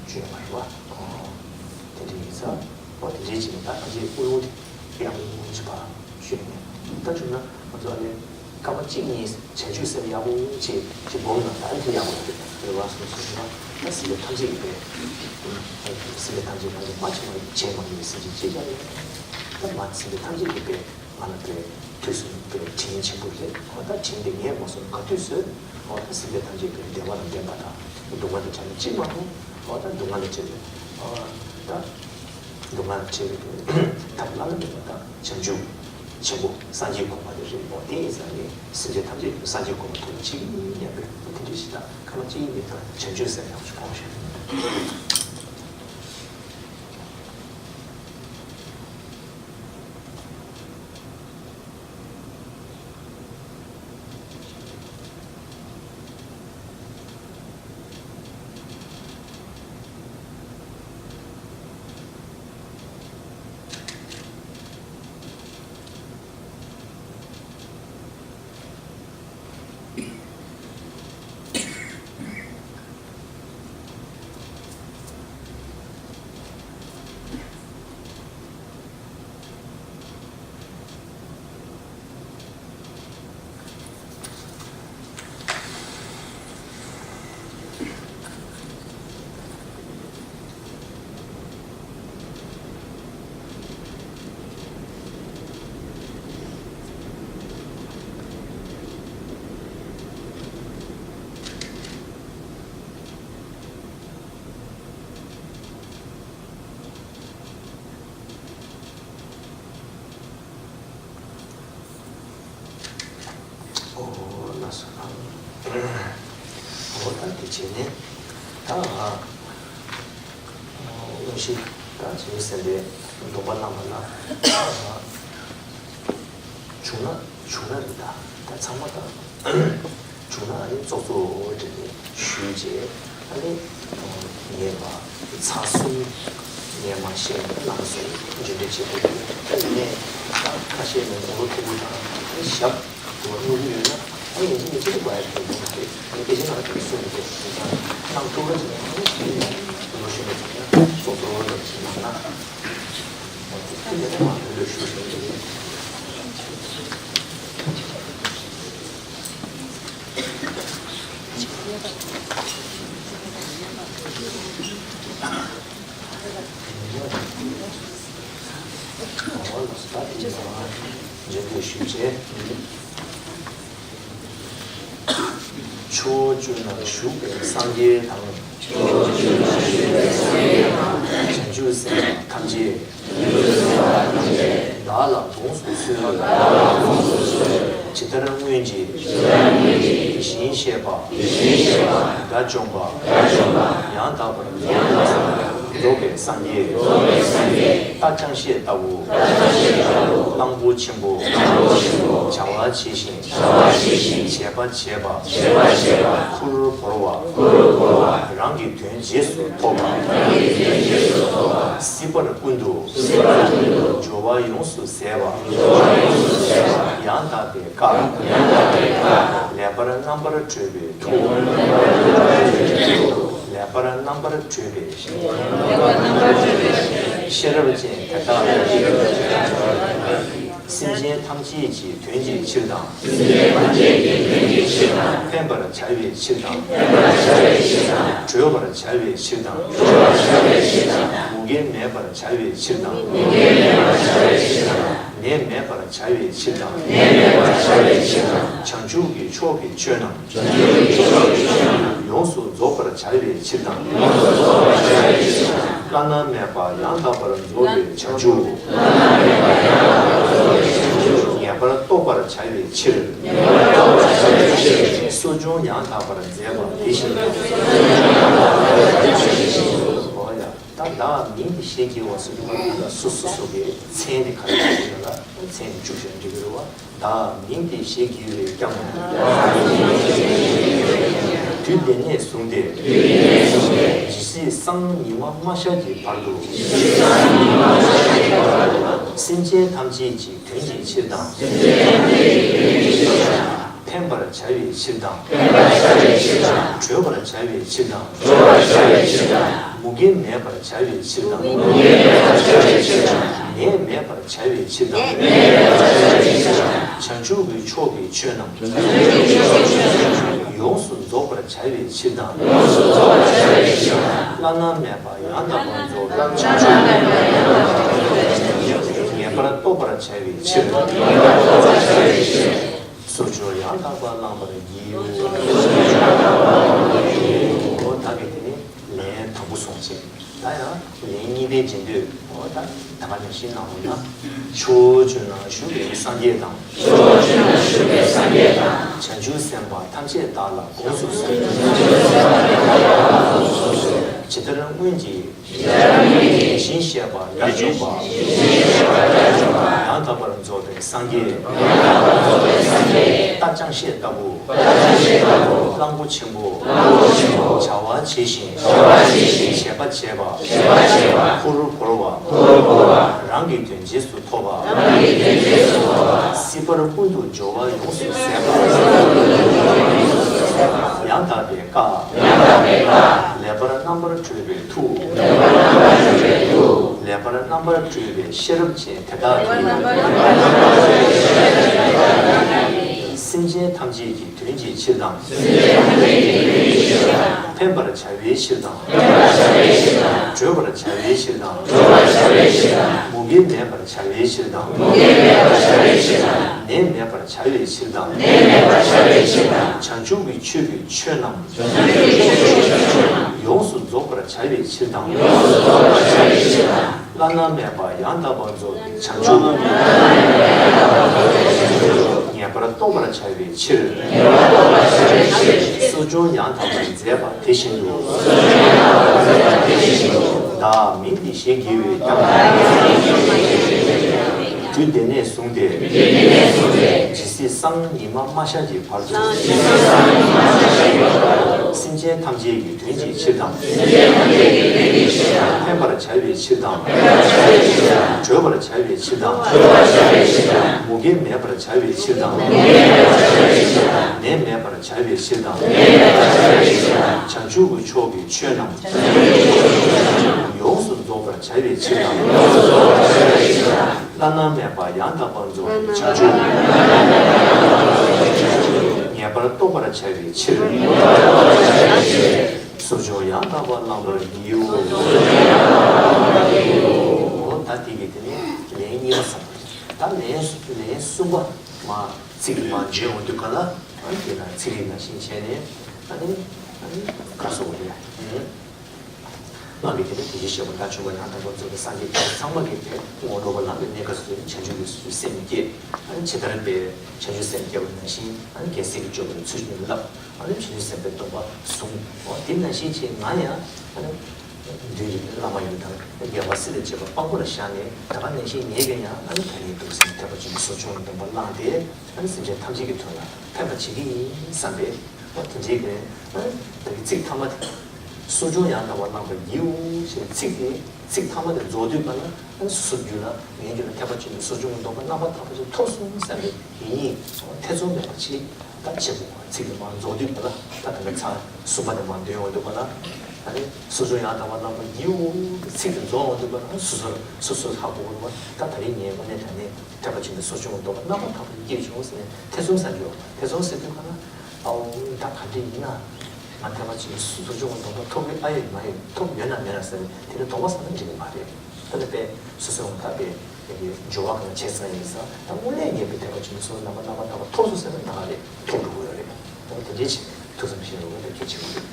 བཅོས་མ་རེད་བ། དེ་འདྲ་ཡིན་ཙང་། འོ་དེ་འདྲའི་ཅིག་ད་ཕལ་ཆེར་ཀུན་སློང་དེ་ཡག་པོ་ཅིག་ཕར་ཤོད་ནས་ད་བྱུང་ན་ང་ཚོ་ཨ་ནི་སྐར་མ་གཅིག་གཉིས་བྱང་ཆུབ་སེམས་ཡག་པོ་ཅིག་ཅིག་སྒོམ་ན་ད་ཨ་ནི་ཡག་པོ་རེད། རེ་བ་སོང་སོང་ན་ད་སེམས་པ་ཐམས་ཅད་ཀྱི་དཔེ། སེམས་པ་ཐམས་ཅད་ང་ཚོ་མ་བྱུང་བ་བྱས་མ་ཡིན་པའི་སེམས་ཅན་ཅིག་ཀྱང་ཡོད། ད་མ་སེམས་པ་ཐམས་ཅད་ཀྱི་དཔེ་ང་ལ་དཔེ་དུས་སུ་དཔེ་དྲིན་ཆེན་པོ་རེད། འོ་ད་དྲིན་དེ་ངས་མ་སོང་ག་དུས་སུ་འོ་ད་སེམས་པ་ཐམས་ཅད་དཔེ་བདེ་བ་དང་ལྡན་པ་དང་སྡུག་བསྔལ་དང་བྲལ་ནས་གཅིག་མ་གཏོགས་འོ་ད་སྡུག་བསྔལ་དང་བྲལ་བའི་འོ་ད། སྡུག་བསྔལ་བྲལ་བའི་ཐབས་བླ་ན་མེད་པ་དང་བྱང་ཆུབ་ཆེན་པོ་སངས་རྒྱས་གོ་འཕང་དེ་རེད། འོ་དེ་ཡིན་ཙང་ངས་སེམས་ཅན་ཐམས་ཅད་སངས་རྒྱས་གོ་འཕང་ཐོབ་པ་ཅིག་སྙམ་པའི་འོ་དེ་འདྲ་ཞིག་དང་ཁ་མ་ཅིག་ཡིན་ན་བྱང་ཆུབ་སེམས་ཡག་པོ་ཞིག་སྐོང་ཞིག་ལགས་སོ། འོ་ད་དེ་བྱས་ནས་ད་དངོས་གཞི་ད་བྱང་ཆུབ་སེམས་དཔའི་སྡོམ་པ་བླངས་པ་ལ་བྱུང་ན་བྱུང་ན་རེད། ད་ད་ཚང་མ་ད་བྱུང་ན་ཨ་ནི་ཙོག་ཙོག་འདྲ་ནས་ཞུས་རྗེས་ཨ་ནི་ངས་མ་ཚར་གསུམ་ངས་མ་བཤད་ནས་གནང་སོང་། འཇུ་འདྲ་བྱེད་དགོས་ཀྱི་ཡོད། ད་ཡིན་ནའི་ད་ཁ་ཤས་ནས་དགུང་ལོ་མཐོ་པོ་དང་ཨ་ནི་ཞབས་དུ་བ་སྔོ་གི་ཡོད་ན་ཨ་ནི་ཡིན་གཅིག་མིན་གཅིག་ད་བ་ཡ་དེ་ཡོང་གི་རེད། ཨ་ནི་དེ་བཞིན་ང་ཚོ་གསུམ་དེ་དེང་སང་གནང་ཐུབ་པ་ཅིག་ཡིན་ན་ཨ་ནི་དེ་ལོ་གཞོན་པ་ཅིག་ཡིན་ན་ཙོག་ཙོག་འདྲ་ཅིག་གནང་ན། རྗེས་ཟློས་ཞུས་རྗེས། ཕྱོགས་བཅུ་ན་བཞུགས་པའི་སངས་རྒྱས་དང་། བྱང་ཆུབ་སེམས་དཔའ་ཐམས་ཅད། བདག་ལ་དགོངས་སུ་གསོལ། ཇི་ལྟར་སྔོན་གྱི། དེ་བཞིན་གཤེགས་པ། དགྲ་བཅོམ་པ། ཡང་དག་པར་རྫོགས་པའི་སངས་རྒྱས། རྟ་ཅང་ཤེས་ལྟ་བུ། གླང་པོ་ཆེན་པོ། བྱ་བ་བྱས་ཤིང་། བྱེད་པ་བྱས་པ། ཁུར་བོར་བ། རང་གི་དོན་རྗེས་སུ་ཐོབ་པ། སྲིད་པར་ཀུན་ཏུ། སྦྱོར་བ་ཡོངས་སུ་ཟད་པ། ཡང་དག་པའི་བཀའ། ལེགས་པར་རྣམ་པར་གྲོལ་བའི་ཐུགས། ལེགས་པར་རྣམ་པར་གྲོལ་བའི། ཤེས་རབ་ཅན་དེ་དག་ནི། སེམས་ཅན་ཐམས་ཅད་ཀྱི་དོན་གྱི་ཕྱིར་དང་། ཕན་པར་བྱ་བའི་ཕྱིར་དང་། གྲོལ་བར་བྱ་བའི་ཕྱིར་དང་། མུ་གེ་མེད་པར་བྱ་བའི་ཕྱིར་དང་། ནད་མེད་པར་བྱ་བའི་ཕྱིར་དང་། བྱང་ཆུབ་ཀྱི་ཕྱོགས་ཀྱི་ཆོས་རྣམས། ཡོངས་སུ་རྫོགས་པར་བྱ་བའི་ཕྱིར་དང་། བླ་ན་མེད་པ་ཡང་དག་པར་རྫོགས་པའི་བྱང་ཆུབ། ངེས་པར་རྟོགས་པར་བྱ་བའི་ཕྱིར། གསོ་སྦྱོང་ཡང་དག་པར་མཛད་པ་དེ་བཞིན་དུ། འོ་ཡ། ད་བདག་མིང་འདི་ཞེས་བགྱི་བ་ཟེར་དུས་སྐབས་འདི་ལ་སོ་སོ་སོ་གི་མཚན་དེ་ག་རེ་ཡོད་ལ་མཚན་དེ་བཅུག་བཞག་འགྲིག་གི་རེད་བ། བདག་མིང་འདི་ཞེས་བགྱི་བས་ཀྱང་། དུས་འདི་ནས་བཟུང་སྟེ། ཇི་སྲིད་སང་ཉི་མ་མ་ཤར་གྱི་བར་དུ། སེམས་ཅན་ཐམས་ཅད་ཀྱི་དོན་གྱི་ཕྱིར་དང་། ཕན་པར་བྱ་བའི་ཕྱིར་དང་། གྲོལ་བར་བྱ་བའི་ཕྱིར་དང་། མུ་གེ་མེད་པར་བྱ་བའི་ཕྱིར་དང་། ནད་མེད་པར་བྱ་བའི་ཕྱིར་དང་། བྱང་ཆུབ་ཀྱི་ཕྱོགས་ཀྱི་ཆོས་རྣམས། ཡོངས་སུ་རྫོགས་པར་བྱ་བའི་ཕྱིར་དང་། བླ་ན་མེད་པ་ཡང་དག་པར་རྫོགས་པའི་བྱང་ཆུབ། ངེས་པར་རྟོགས་པར་བྱ་བའི་ཕྱིར། སོ་སྦྱོང་ཡང་དག་པ་བླང་བར་བགྱིའོ། འོ་ད་གི་དེ་ནི་ལན་དང་པོ་སོང་ཚེ། ད་ཡང་ལན་གཉིས་པའི་རྗེས་ཟློས། འོ་ད་ད་ག་ནང་བཞིན་གནང་བ་ན། ཕྱོགས་བཅུ་ན་བཞུགས་པའི་སངས་རྒྱས་དང་། བྱང་ཆུབ་སེམས་དཔའ་ཐམས་ཅད་བདག་ལ་དགོངས་སུ་གསོལ། ཇི་ལྟར་སྔོན་གྱི། དེ་བཞིན་གཤེགས་པ་དགྲ་བཅོམ་པ། ཡང་དག་པར་རྫོགས་པའི་སངས་རྒྱས། རྟ་ཅང་ཤེས་ལྟ་བུ། གླང་པོ་ཆེན་པོ། བྱ་བ་བྱས་ཤིང་། བྱེད་པ་བྱས་པ། ཁུར་བོར་བ། རང་གི་དོན་རྗེས་སུ་ཐོབ་པ། སྲིད་པར་ཀུན་ཏུ་སྦྱོར་བ་ཡོངས་སུ་ཟད་པ། ཡང་དག་པའི་བཀའ། ལེགས་པར་རྣམ་པར་གྲོལ་བའི་ཐུགས། ལེགས་པར་རྣམ་པར་གྲོལ་བའི་ཤེས་རབ་ཅན་དེ་དག་གིས། སེམས་ཅན་ཐམས་ཅད་ཀྱི་དོན་གྱི་ཕྱིར་དང་། ཕན་པར་བྱ་བའི་ཕྱིར་དང་། གྲོལ་བར་བྱ་བའི་ཕྱིར་དང་། མུ་གེ་མེད་པར་བྱ་བའི་ཕྱིར་དང་། ནད་མེད་པར་བྱ་བའི་ཕྱིར་དང་། བྱང་ཆུབ་ཀྱི་ཆོས་ཀྱི་ཆོས་རྣམས། ཡོངས་སུ་རྫོགས་པར་བྱ་བའི་ཕྱིར་དང་། བླ་ན་མེད་པ་ཡང་དག་པར་རྫོགས་པའི་བྱང་ཆུབ། ངེས་པར་རྟོགས་པར་བྱ་བའི་ཕྱིར། ངེས་པར་རྟོགས་པར་བྱ་བའི་ཕྱིར། གསོ་སྦྱོང་ཡང་དག་པར་མཛད་པ་དེ་བཞིན་དུ། གསོ་སྦྱོང་ཡང་དག་པར་མཛད་པ་དེ་བཞིན་དུ། བདག་མིང་འདི་ཞེས་བགྱི་བའི་སྐྱབས། དུས་འདི་ནས་བཟུང་སྟེ། དུས་འདི་ནས་བཟུང་སྟེ། ཇི་སྲིད་སང་ཉི་མ་མ་ཤར་གྱི་བར་དུ། ཇི་སྲིད་སང་ཉི་མ་མ་ཤར་གྱི་བར་དུ། སེམས་ཅན་ཐམས་ཅད་ཀྱི་དོན་གྱི་ཕྱིར་དང་། སེམས་ཅན་ཐམས་ཅད་ཀྱི་དོན་གྱི་ཕྱིར་དང་། ཕན་པར་བྱ་བའི་ཕྱིར་དང་། ཕན་པར་བྱ་བའི་ཕྱིར་དང་། གྲོལ་བར་བྱ་བའི་ཕྱིར་དང་། གྲོལ་བར་བྱ་བའི་ཕྱིར་དང་། མུ་གེ་མེད་པར་བྱ་བའི་ཕྱིར་དང་། མུ་གེ་མེད་པར་བྱ་བའི་ཕྱིར་དང་། ནད་མེད་པར་བྱ་བའི་ཕྱིར་དང་། ནད་མེད་པར་བྱ་བའི་ཕྱིར་དང་། བྱང་ཆུབ་ཀྱི་ཕྱོགས་ཀྱི་ཆོས་རྣམས། བྱང་ཆུབ་ཀྱི་ཕྱོགས་ཀྱི་ཆོས་རྣམས། ཡོངས་སུ་རྫོགས་པར་བྱ་བའི་ཕྱིར་དང་། ཡོངས་སུ་རྫོགས་པར་བྱ་བའི་ཕྱིར་དང་། བླ་ན་མེད་པ་ཡང་དག་པར་རྫོགས་པའི་བྱང་ཆུབ། ངེས་པར་རྟོགས་པར་བྱ་བའི་ཕྱིར། གསོ་སྦྱོང་ཡང་དག་པ་བླང་བར་བགྱིའོ། འོ་ད་དེ་གི་དེ་ནས་ལན་གཉིས་པ་སོང་། ད་ལན་ལན་གསུམ་པ་མ་ཚིག་མ་འབྱོན་འོང་དུས་ག་ལ། ཨ་དེ་ན་ཚིག་རིགས་ནང་བཞིན་བྱས་ནས་ཨ་ནི་ཨ་ནི་ག་སོགས་རེད། སྔགས་ཀྱི་དེ་ནི་དེ་བཞིན་གཤེགས་པ་དགྲ་བཅོམ་པ་ཡང་དག་པར་རྫོགས་པའི་སངས་རྒྱས་ཚང་མ་གིས་དེ་ངོ་སྤྲོད་པ་ལམ་གྱི་གནས་སྐབས་སུ་བྱང་ཆུབ་ཀྱི་སེམས་བསྐྱེད། ཨ་ནི་ཇི་ལྟར་དཔེ་བྱང་ཆུབ་སེམས་བསྐྱེད་པ་ནང་བཞིན་ཨ་ནི་རྒྱལ་སྲས་ཀྱིས་བཅོམ་པའི་ཚུལ་བཞིན་བསླབ། ཨ་ནི་བྱང་ཆུབ་སེམས་དཔའི་སྡོམ་པ་བཟུང་། འོ་དེ་ནང་བཞིན་བྱས་ང་ཡང་ཨ་ནི་མདུན་གྱི་བླ་མ་ཡི་དམ་རྒྱལ་བ་སྲས་དང་བཅས་པ་དཔང་པོར་བཞག་ནས་ད་ག་ནང་བཞིན་ངེད་ཀྱིས་ཡང་ཨ་ནི་ད་རེས་འདུག་སེ་ཐེག་པ་ཆེན་པོའི་གསོ་སྦྱོང་གི་སྡོམ་པ་བླངས་ཏེ་ཨ་ནི་སེམས་ཅན་ཐམས་ཅད་ཀྱི་དོན་ལ་ཕན་པ་བྱེད་ཀྱི་ཡིན་བསམ་པས། ཨ་དེ་འདྲའི་གི་ཨ་ནི་ད་གི་ཚིག་ཐ་མ་དེ། གསོ་སྦྱོང་ཡང་དག་པར་བླངས་པར་བགྱིའོ་ཞེས་པའི་ཚིག་དེ་ཚིག་ཐ་མ་དེ་རྫོགས་དུས་ག་ལ་ཨ་ནི་སོ་སོའི་རྒྱུད་ལ་ངའི་རྒྱུད་ལ་ཐེག་པ་ཆེན་པོའི་གསོ་སྦྱོང་གི་སྡོམ་པ་རྣམ་པར་དག་པ་ཞིག་ཐོབ་སོང་བསམ་པའི་ཡིད་གཉིས་ཐེ་ཚོམ་མེད་པ་ཅིག་ད་བྱེད་དགོས་པ། ཚིག་དེ་མར་རྫོགས་དུས་ག་ལ་ད་ད་ལྟ་ཚར་གསུམ་པ་དེ་མར་འདོན་འོང་དུས་ག་ལ་ཨ་ནི་གསོ་སྦྱོང་ཡང་དག་པར་བླངས་པར་བགྱིའོ་ཚིག་དེ་རྫོགས་འོང་དུས་ག་ལ་སོ་སོར་སོ་སོར་ཧ་གོ་དགོས་པ། ད་ད་རེས་ངས་དངོས་གནས་དྲང་གནས་ཐེག་པ་ཆེན་པོའི་གསོ་སྦྱོང་གི་སྡོམ་པ་རྣམ་པར་དག་པ་སྐྱེས་བྱུང་ཟེར་ནས་ཐེ་ཚོམ་ཟ་རྒྱུ། ཐེ་ཚོམ་ཟེར་དུས་ག་ལ། ཨའོ། ད་ག་འདྲ་ཡིན་ན། ང་ཐེག་པ་ཆེན་པོའི་གསོ་སྦྱོང་གི་སྡོམ་པ་ཐོབ་ཀྱི་ཨ་ཡོད་མ་ཡོད་ཐོབ་ཡོད་ན་མེད་ན་ཟེར་ནས་དེ་ནི་དོགས་པ་ཟ་ན་འགྲིག་གི་མ་རེད། ད་ནི་དཔེ་སོ་སོའི་འོང་ཐག་པའི་སྦྱོར་བ་གང་བྱས་ཚར་ཡིན་ཙང་ད་དངོས་གནས་ངེས་པའི་ཐེག་པ་ཆེན་པོའི་གསོ་སྦྱོང་རྣམ་པ་རྣམ་པར་དག་པ་ཐོབ་སོང་ཟེར་ན་ད་ག་རེད་ཐོབ་འགྲོ་གི་ཡོད་རེད། ད་ནི་དེ་འདྲའི་ཆེད་ཐུགས་བསམ་བཞེས་རོགས་ད་གལ་ཆེན་པོ་རེད།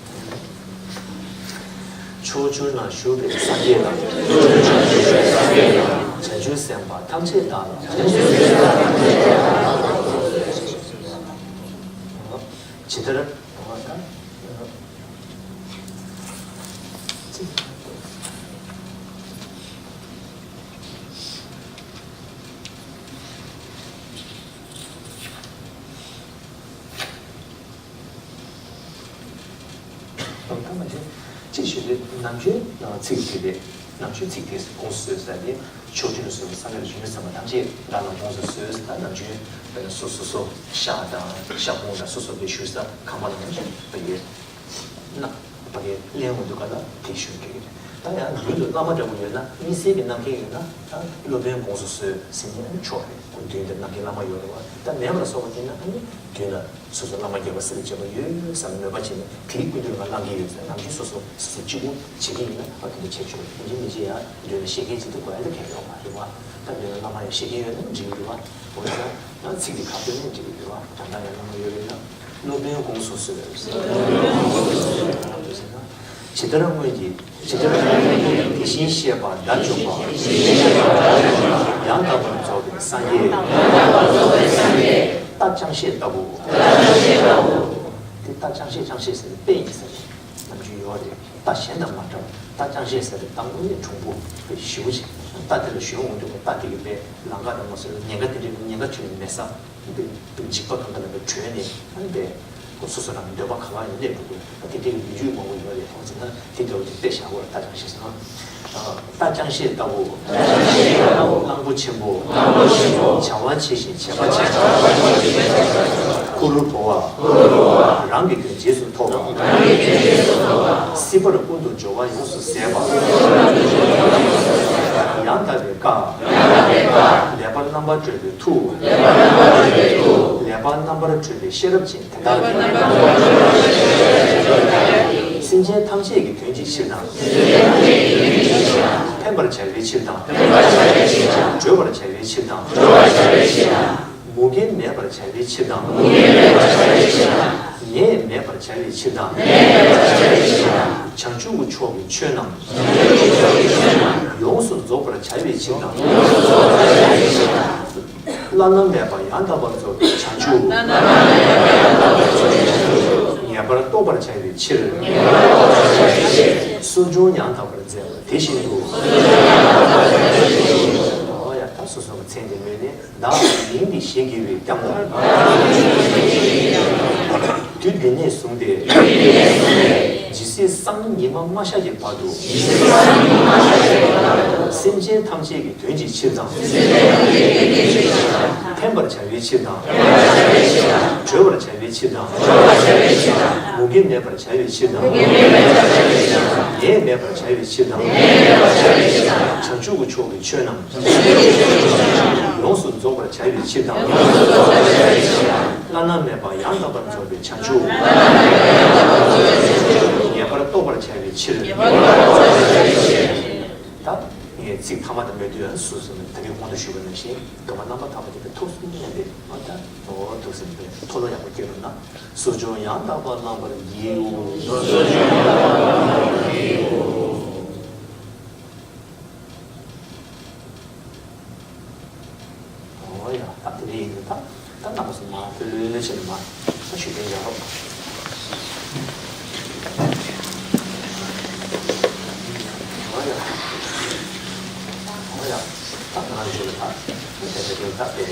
ཕྱོགས་བཅུ་ན་བཞུགས་པའི་སངས་རྒྱས་ལ། བྱང་ཆུབ་སེམས་དཔའ་ཐམས་ཅད་བདག་ལ། ཇི་ལྟར། ད་མ་བྱན། ཅི་ཞུ་དེ་ནམ་རྒྱུན་ཚིག་དེ་རེད། ནམ་རྒྱུན་ཚིག་དེ་དགོངས་སུ་གསོལ་ཟེར་ཏེ། ཕྱོགས་བཅུ་ན་བཞུགས་པའི་སངས་རྒྱས་བྱང་ཆུབ་སེམས་དཔའ་ཐམས་ཅད་བདག་ལ་དགོངས་སུ་གསོལ་ཟེར། ད་ནམ་རྒྱུན་སོ་སོ་སོ་ཤག་དང་ཤག་གུང་དང་སོ་སོ་གི་བཞུགས་ས་ཁང་པ་ལ་ནམ་རྒྱུན་ཡོད། ན། ཕ་གི་གླེང་འོང་དུས་ག་ལ་དེ་ཞུ་གི་རེད། ད་ཡང་མདུན་དུ་བླ་མ་འདྲ་པོ་ཡོད་ན་དམིགས་བསལ་གྱི་གནང་མཁན་ཡོད་ན་ད་སློབ་དཔོན་དགོངས་སུ་གསོལ་ཟེར་ནས་ཨ་ནི་ཆོག་རེད། མདུན་དུ་གནང་མཁན་བླ་མ་ཡོད་རེད་བ། ད་མེད་པ་ལ་སོགས་པ་དེ་ན་ཨ་ནི་མདུན་ལ་སོ་སོ་བླ་མ་རྒྱལ་བ་སྲས་དང་བཅས་པ་ཡོད་བསམ་པའི་མོས་པ་བྱས་ནས་དེའི་སྐུ་མདུན་ལ་གནང་གི་ཡོད་ཟེར་ནམ་རྒྱུན་སོ་སོ་སོ་སོ་གཅིག་པུ་བྱེད་ཀྱི་ཡིན་ན་ཨ་དེ་འདྲ་བྱེད་ཆོག་རེད། ཡིན་གཅིག་མིན་གཅིག་ཡང་མདུན་ལ་བཤད་མཁན་ཅིག་འདུག་དགོས་ཡ་ལ་གལ་ཡོད་མ་རེད་བ། ད་མདུན་ལ་བླ་མ་ཡང་བཤད་མཁན་ཡོད་ན་འགྲིག་གི་རེད་བ། འོན་ཀྱང་ཡང་ཚིག་འདི་ཁ་ཏོན་ནས་འགྲིག་གི་རེད་བ། ད་ལྟ་ཡང་བླ་མ་ཡོད་རེད་ན། སློབ་དཔོན་དགོངས་སུ་གསོལ། ཇི་ལྟར་སྔོན་གྱི་ཇི་ལྟར་སྔོན་གྱི་དེ་བཞིན་གཤེགས་པ་དགྲ་བཅོམ་པ། ཡང་དག་པར་རྫོགས་པའི་སངས་རྒྱས། རྟ་ཅང་ཤེས་ལྟ་བུ། དེ་རྟ་ཅང་ཤེས་ཅང་ཤེས་ཟེར་ནས་དཔེ་ཡིན་ཟེར་ནས་ནམ་རྒྱུན་ཡོད་རེད། རྟ་གཞན་དང་མ་འདྲ་བ་རྟ་ཅང་ཤེས་ཟེར་བའི་རྟ་དངོས་གནས་གྲུང་པོ་དཔེ་ཞེ་པོ་ཅིག་རྟ་དེ་ལ་ཞོན་འོང་དུས་རྟ་དེ་གི་དཔེ་ལང་ཀ་དང་མ་སོགས་ཉེན་ཁ་དེ་འདྲའི་ཉེན་ཁ་ཁྱོན་ནས་མེད་ས། འཇིགས་པ་གང་ག་ལ་བྲོས་ནས་ཨ་ནི་སོ་སོ་རང་འདོད་པ་གང་ག་ཡང་སླེབས་འགྲོ་གི། དེ་འདྲའི་ལོ་རྒྱུས་མང་པོ་ཡོད་རེད། ཐོག་བརྩིས་ན་དེ་འདྲ་བོ་དེ་དཔེ་བཞག་དགོས་རེད། རྟ་ཅང་ཤེས་ཟེར་ན། རྟ་ཅང་ཤེས་ལྟ་བུ། གླང་པོ་ཆེན་པོ། བྱ་བ་ཆེ་ཞིང་བྱེད་པ་ཆེ། ཁུ་རུ་བོ་བ། རང་གི་དོན་རྗེས་སུ་ཐོབ་པ། སྲིད་པར་ཀུན་ཏུ་སྦྱོར་བ་ཡོངས་སུ་ཟད་པ། ཡང་དག་པའི་བཀའ། ལེགས་པར་རྣམ་པར་གྲོལ་བའི་ཐུགས། ལེགས་པར་རྣམ་པར་གྲོལ་བའི་ཤེས་རབ་ཅན་དེ་དག་གིས། སེམས་ཅན་ཐམས་ཅད་ཀྱི་དོན་གྱི་ཕྱིར་དང་། ཕན་པར་བྱ་བའི་ཕྱིར་དང་། གྲོལ་བར་བྱ་བའི་ཕྱིར་དང་། མུ་གེ་མེད་པར་བྱ་བའི་ཕྱིར་དང་། ནད་མེད་པར་བྱ་བའི་ཕྱིར་དང་། བྱང་ཆུབ་ཀྱི་ཕྱོགས་ཀྱི་ཆོས་རྣམས། ཡོངས་སུ་རྫོགས་པར་བྱ་བའི་ཕྱིར་དང་། བླ་ན་མེད་པ་ཡང་དག་པར་རྫོགས་པའི་བྱང་ཆུབ། ངེས་པར་རྟོགས་པར་བྱ་བའི་ཕྱིར། སོར་ཆུད་ཡང་དག་པར་མཛད་པ་དེ་བཞིན་དུ། ཨོ་ཡ། ད་སོ་སོའི་མཚན་དེ་སྨོས་ནས། བདག་མིང་འདི་ཞེས་བགྱི་བའི་སྐྱབས་དང་། དུས་འདི་ནས་བཟུང་སྟེ། ཇི་སྲིད་སང་ཉི་མ་མ་ཤར་གྱི་བར་དུ། སེམས་ཅན་ཐམས་ཅད་ཀྱི་དོན་གྱི་ཕྱིར་དང་། ཕན་པར་བྱ་བའི་ཕྱིར་དང་། བགྲོད་པར་བྱ་བའི་ཕྱིར་དང་། མུ་གེ་མེད་པར་བྱ་བའི་ཕྱིར་དང་། ཉེས་མེད་པར་བྱ་བའི་ཕྱིར་དང་། བྱང་ཆུབ་ཀྱི་ཕྱོགས་ཀྱི་ཆོས་རྣམས། ཡོངས་སུ་རྫོགས་པར་བྱ་བའི་ཕྱིར་དང་། བླ་ན་མེད་པ་ཡང་དག་པར་རྫོགས་པའི་བྱང་ཆུབ། ངེས་པར་རྟོགས་པར་བྱ་བའི་ཕྱིར། ད་ངས་ཚིག་ཐ་མ་དང་མེད་དུས་སུ་སུ་ད་གིན་གོང་དུ་ཞུས་པ་ནང་བཞིན་སྡོམ་པ་རྣམ་པ་ཐམ་པ་དེ་ཐོག་གསུམ་ཉན་ཏེ། ཨ་ད་འོ་འདུག་སེ་མཐོལ་ལོ་ཡག་པོ་སྐྱེ་རུང་ན། སོར་ཆུད་ཡང་དག་པར་བླང་བར་བགྱིའོ། ཨོ་ཡ། ད་དེ་འདྲ་ཡིན་དུས་ད་ད་རྣམ་པ་ཚོ་མ་ཕུལ་ཕྱིན་མ་ད་ཞུ་མཁན་ཡོད་རོགས། ཨོ་ཡ། ཨོ་ཡ། ད་ང་རང་ཞུ་ལ་ད་དེ་འདྲ་ཡིན་ད་དེ་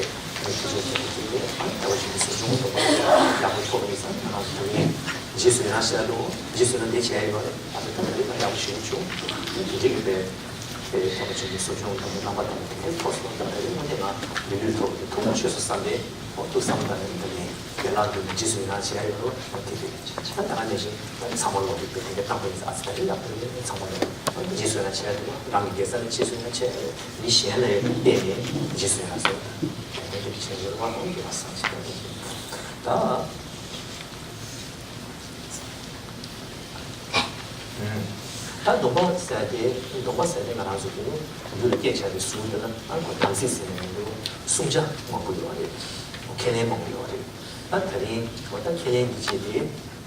མི་ཁྱེད་ཚོ་ཁྱེད་ཚོ་ཁྱེད་ཚོ་ཨ་ད་བ་ཞིག་གི་སོ་སོ་ཐོག་ཡག་པོ་ཐོབ་ཡིན་ས་ང་རང་ཚོ་ད་ངས་རྗེས་སུ་ཡི་རང་བྱས་འདུག་རྗེས་སུ་ཡི་རང་དེ་བྱས་ཡོད་རེད། ཨ་ད་ད་ད་ཡག་པོ་ཞུ་ཆོག་དེ་འདྲ་གི་པའི། དེ་ཐོག་ཆེན་པོའི་གསོ་སྐྱོང་དང་རྣམ་པ་དང་དེ་འདྲའི་ཐོག་སོང་ཙང་དེ་རིང་དངོས་གནས་ང་མི་ལུས་ཐོག་གི་ཐུགས་ཆོས་སུ་བསམ་པའི་འོག་ཏུ་བསམ་དང་ཡིན་པ་ནི་དགེ་ལགས་འདུག་ནས་རྗེས་སུ་ཡི་རང་བྱས་ཡོད་རོགས་དེ་རེད། ད་ད་ག་ནས་བཞིན་ཚང་མ་ལོག་གི་དེ་འདྲའི་བཏང་པ་ཡིན་ཙང་ཨ་ཙི་ད་རེས་ཡག་པོ་རེད། ཚང་མ་ལོག་རྗེས་སུ་ཡི་རང་བྱས་འདུག་རང་གི་དགེ་རྩ་ལ་རྗེས་སུ་ཡི་རང་བྱས་ཡོད། མི་གཞན་ལ་ཡང་བརྟེན་ནས་རྗེས་སུ་ཡི་རང་ཟེར་བ་དེ་འདྲ་བྱས་ཡོད་རེད་བ། ཁོང་གི་བ་སང་ཆེ་བ་དེ་ད། ད་སྡོམ་པ་ཟེར་ཏེ་སྡོམ་པ་ཟེར་ཏེ་ང་རང་ཚོ་གི་རྒྱུད་ལ་སྐྱེས་བྱ་བའི་གཟུངས་དེ་ལ་ཨ་ཁོ་དམ་ཚིག་ཟེར་ནས་མི་འདུག་སྲུང་བྱ་མང་པོ་ཡོད་རེད། ཁས་ལེན་མང་པོ་ཡོད་རེད། ད་ད་རིང་འོ་ད་ཁས་ལེན་འདི་བྱས་ཏེ་